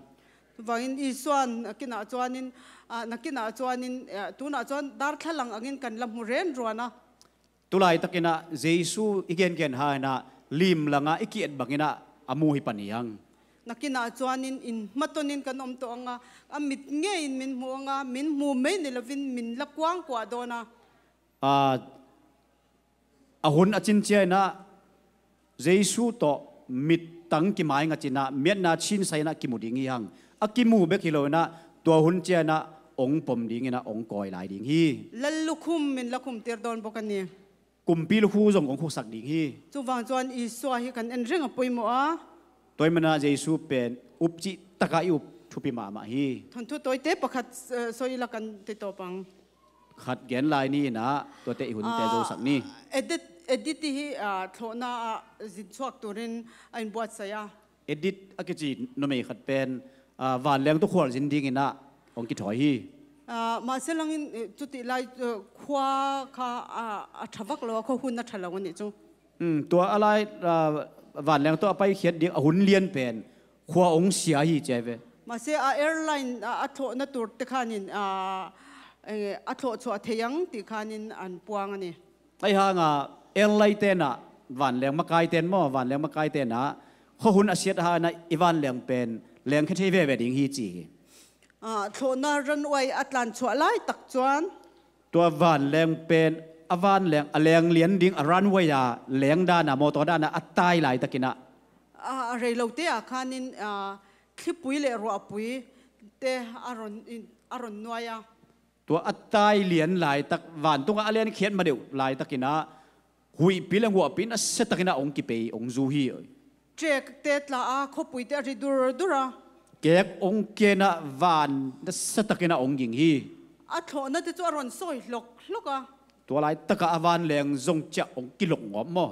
Vangin Isuan nakinah chuanin, ah, nakinah chuanin, eh, tunah chuan darthlalang angin kan la hmu ren ruan a. Tulai takinah Jesu i gengen hanginah limlanga i ki-et banginah a mu hi pan hi hang. Takinah chuanin in hmatonin kan om tawh anga, a mit ngeiin min hmu anga, min hmu mei ni lovin min la kuangkuah dawn a. A, a hun a cin ciainah Jesu tawh mittang kimaingatinah miatna chinsai inah kimu ding hi hang. A kimu bek hi loinah tua hun ciainah ong pom dinginah ong kawi lai ding hi. Lallukhum min la khumtir dawn bawk a ni. Kumpi lukhu zong ong khuksak ding hi. Chuvang chuan Isua hi kan en reng a pawimawh a. Tua hi manah Jesu pen up cih taka i up thupi mahmah hi. Thawnthu tawite pakhat, eh, sawi ila kan ti tawp ang. Khat gen lai ni inah tuate i hunte zosak ni. Edit, edit hi, ah, thlawhna ah zin chhuak turin a inbuatsaih a. Edit a kici numei khat pen, ah, vanleng tawh khualzin dinginah hong kithawi hi. Ah, mahse langin, eh, chutih lai, eh, khua kha, ah, a ṭha vak lo a, khua hun a ṭha lo a nih chu. Hmm, tua a lai, ah, vanleng tawh a paikhiat ding a hun lian pen khua hong sia hi ci a ve. Mahse a airline, ah, a thlawhna turte khanin, ah, eh, a thlawh chhuah thei ang tih khanin an puang a ni. Ahi hanga airline tenah vanleng makai ten maw, vanleng makai tenah khua hun a siat hangin i vanleng pen lengkhia thei veve ding hi ci hi. Ah, thlawhna runway a tlan chhuah lai tak chuan. Tua vanleng pen a vanleng a leng lian ding a runway a leng dana motor dana a tai lai takinah. Ah, a rei lote ah khanin, ah, thlipui leh ruahpui te a rawn in, a rawn nuai a. Tua a tai lian laitak, vantunga a lenkhiat ma deuh laitakinah huihpi le nguahpi nasa takinah hong kipei hong zu hi. Ṭek te tla a, khawpui te a ri dur dur a. Kek hong kena van nasa takinah hong ging hi. A thlawhna te chu a rawn sawi hlawk hlawk a. Tua laitaka a vanleng zong chiah hong kilawk ngawp maw?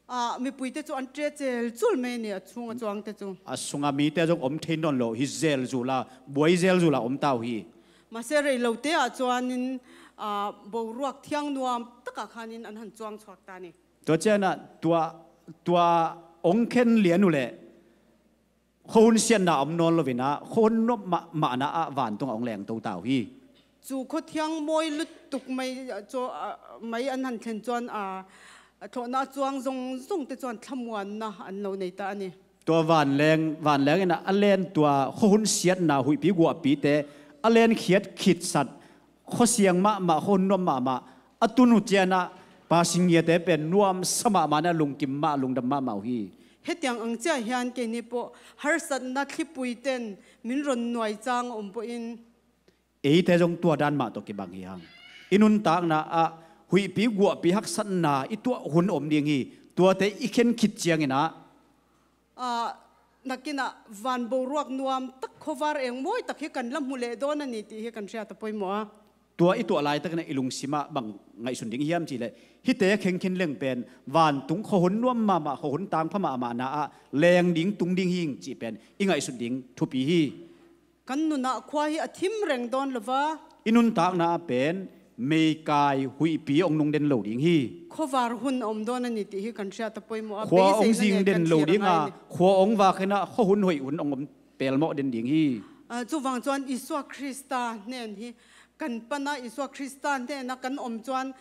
Ah, mipuite chu an ṭe chelchul mai a ni, a chhunga chuangte chu. A sunga mite zong om thei nawn lo hi, zelzula, buai zelzula om tau hi. Mahse rei lote ah chuanin, ah, boruak thiang nuam takah khanin an han chuang chhuak ta ni. Tua chianah tua, tua hong khen lian uh leh khua hun siatna om nawn lovinah khua hun nuam mahmahna ah vantunga hong lengto tau hi. Chu khua thiang mawi lutuk mai, ah, chu, ah, mai an han thlen chuan, ah, a thlawhna a chuang zawng zawngte chuan thlamuanna an lo nei ta a ni. Tua vanleng, vanleng inah a len tua khua hun siatna huihpi guahpite a lenkhiat khitsat, khua siang mahmah, khua hun nuam mahmah a tun uh chianah pasingiate pen nuamsa mahmah inah lungkim mah, lungdam mahmah uh hi. Hetiang ang chiah hian keini pawh harsatna thlipui ten min rawn nuai chang a awm pawhin. Eite zong tua dan mah tawh kibang hi hang. I nuntakna ah huihpi guahpi haksatna i tuah hun awm ding hi. Tuate i khen khit chianginah. Ah, nakinah van boruak nuam tak, khawvar eng mawi tak hi kan la hmu leh dawn a ni tih hi kan hriat a pawimawh a. Tua i tuah laitakinah i lungsimah bang ngaihsun ding hiam cihleh, hihte khengkhin leng pen vantung khua hun nuam mahmah, khua hun tangpha mahmahna ah leng ding, tung ding hi ing cih pen i ngaihsut ding thupi hi. Kan nunah khua hi a thim reng dawn lo va. I nuntakna ah pen meikai huihpi hong nung den lo ding hi. Khawvar hun a awm dawn a ni tih hi kan hriat a pawimawh a. Khua hong zing den lo dinga, khua hong vak inah khua hun hoih hun hong om pelmawh den ding hi. Ah, chuvang chuan Isua Krista hnen hi kan pana, Isua Krista hnena kan awm chuan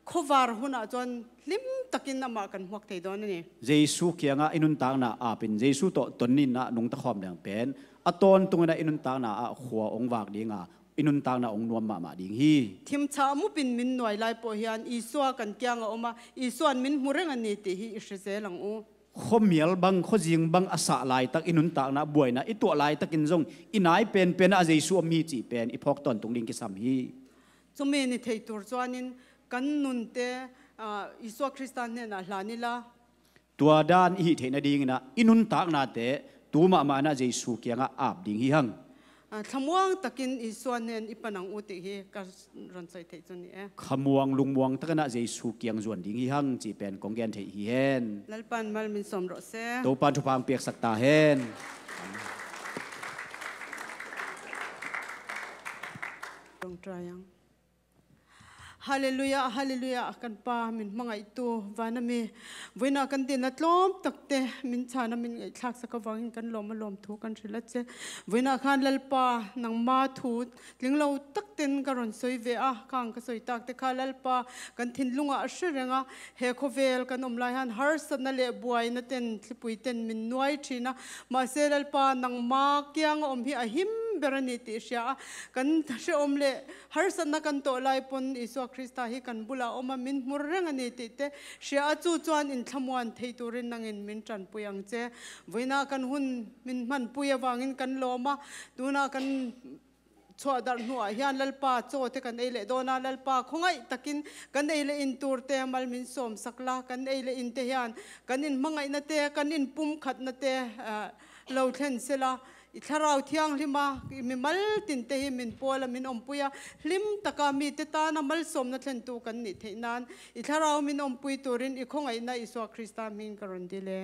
khawvar hunah chuan hlim takin amah kan hmuak thei dawn a ni. Jesu kiangah i nuntakna apin Jesu tawh tonninah nungta khawm leng pen a tawntunginah i nuntakna ah khua hong vak dinga i nuntakna hong nuam mahmah ding hi. Thimchhah mupin min nuai lai pawh hian Isua kan kianga awm a, Isuan min hmu reng a ni tih hi i hre zel ang u. Khuamial bang, khuazing bang a sah laitak i nuntakna buaina i tuah laitakin zong i nai penpenah a Jesu om hi cih pen i phawk tawntung ding kisam hi. Chumi ni thei tur chuanin kan nunte, ah, Isua Krista hnenah hlan ila. Tua dan i hih theih nadinginah i nuntaknate tu mahmah inah Jesu kiangah ap ding hi hang. Ah, thlamuang takin Isua hnen i pan ang u tih hi ka rawn sawi theih chu ni e. Khamuang lungmuang takinah Jesu kiang zuan ding hi hang cih pen kong gen theih hi hen. Lalpan mal min sawm rawh se. Topan thupha ang piaksak ta hen. Rawng try ang. Halleluiah, halleluiah, kan Pa min hmangaihtu vana mi. Vawiina kan dinna tlawm takte min chana min ngaihthlaksak avangin kan lawm a lawm thu kan hril a che. Vawiina khan Lalpa nangma thu tlinglo takten ka rawn sawi ve a, khang ka sawi takte kha Lalpa kan thinlungah a hre reng a, he khawvel kan awm lai han harsatna leh buaina ten thlipui ten min nuai ṭhin a, mahse Lalpa nangma kianga awm hi a him ber a ni tih hria a, kan hreawm leh harsatna kan tawh lai pawn Isua Krista hi kan bulah awm a min hmur reng a ni tihte hria a, chu chuan inthlamuan thei turin nangin min ṭanpui ang che. Vawiina kan hun min hmanpui avangin kan lawm a, tuna kan chhuahdarh hnuah hian Lalpa chaw te kan ei leh dawn a, Lalpa khawngaih takin kan ei leh in turte mal min sawmsak la, kan ei leh in te hian kan inhmangaihna te, kan inpumkhatna te, ah, lo thlen sela, i Thlarau Thianghlima i mimal tinte hi min pawl a, min awmpui a, hlim taka mite tana malsawmna thlentu kan nih theih nan i Thlarau min awmpui turin i khawngaihna Isua Krista hmingin ka rawn dil e.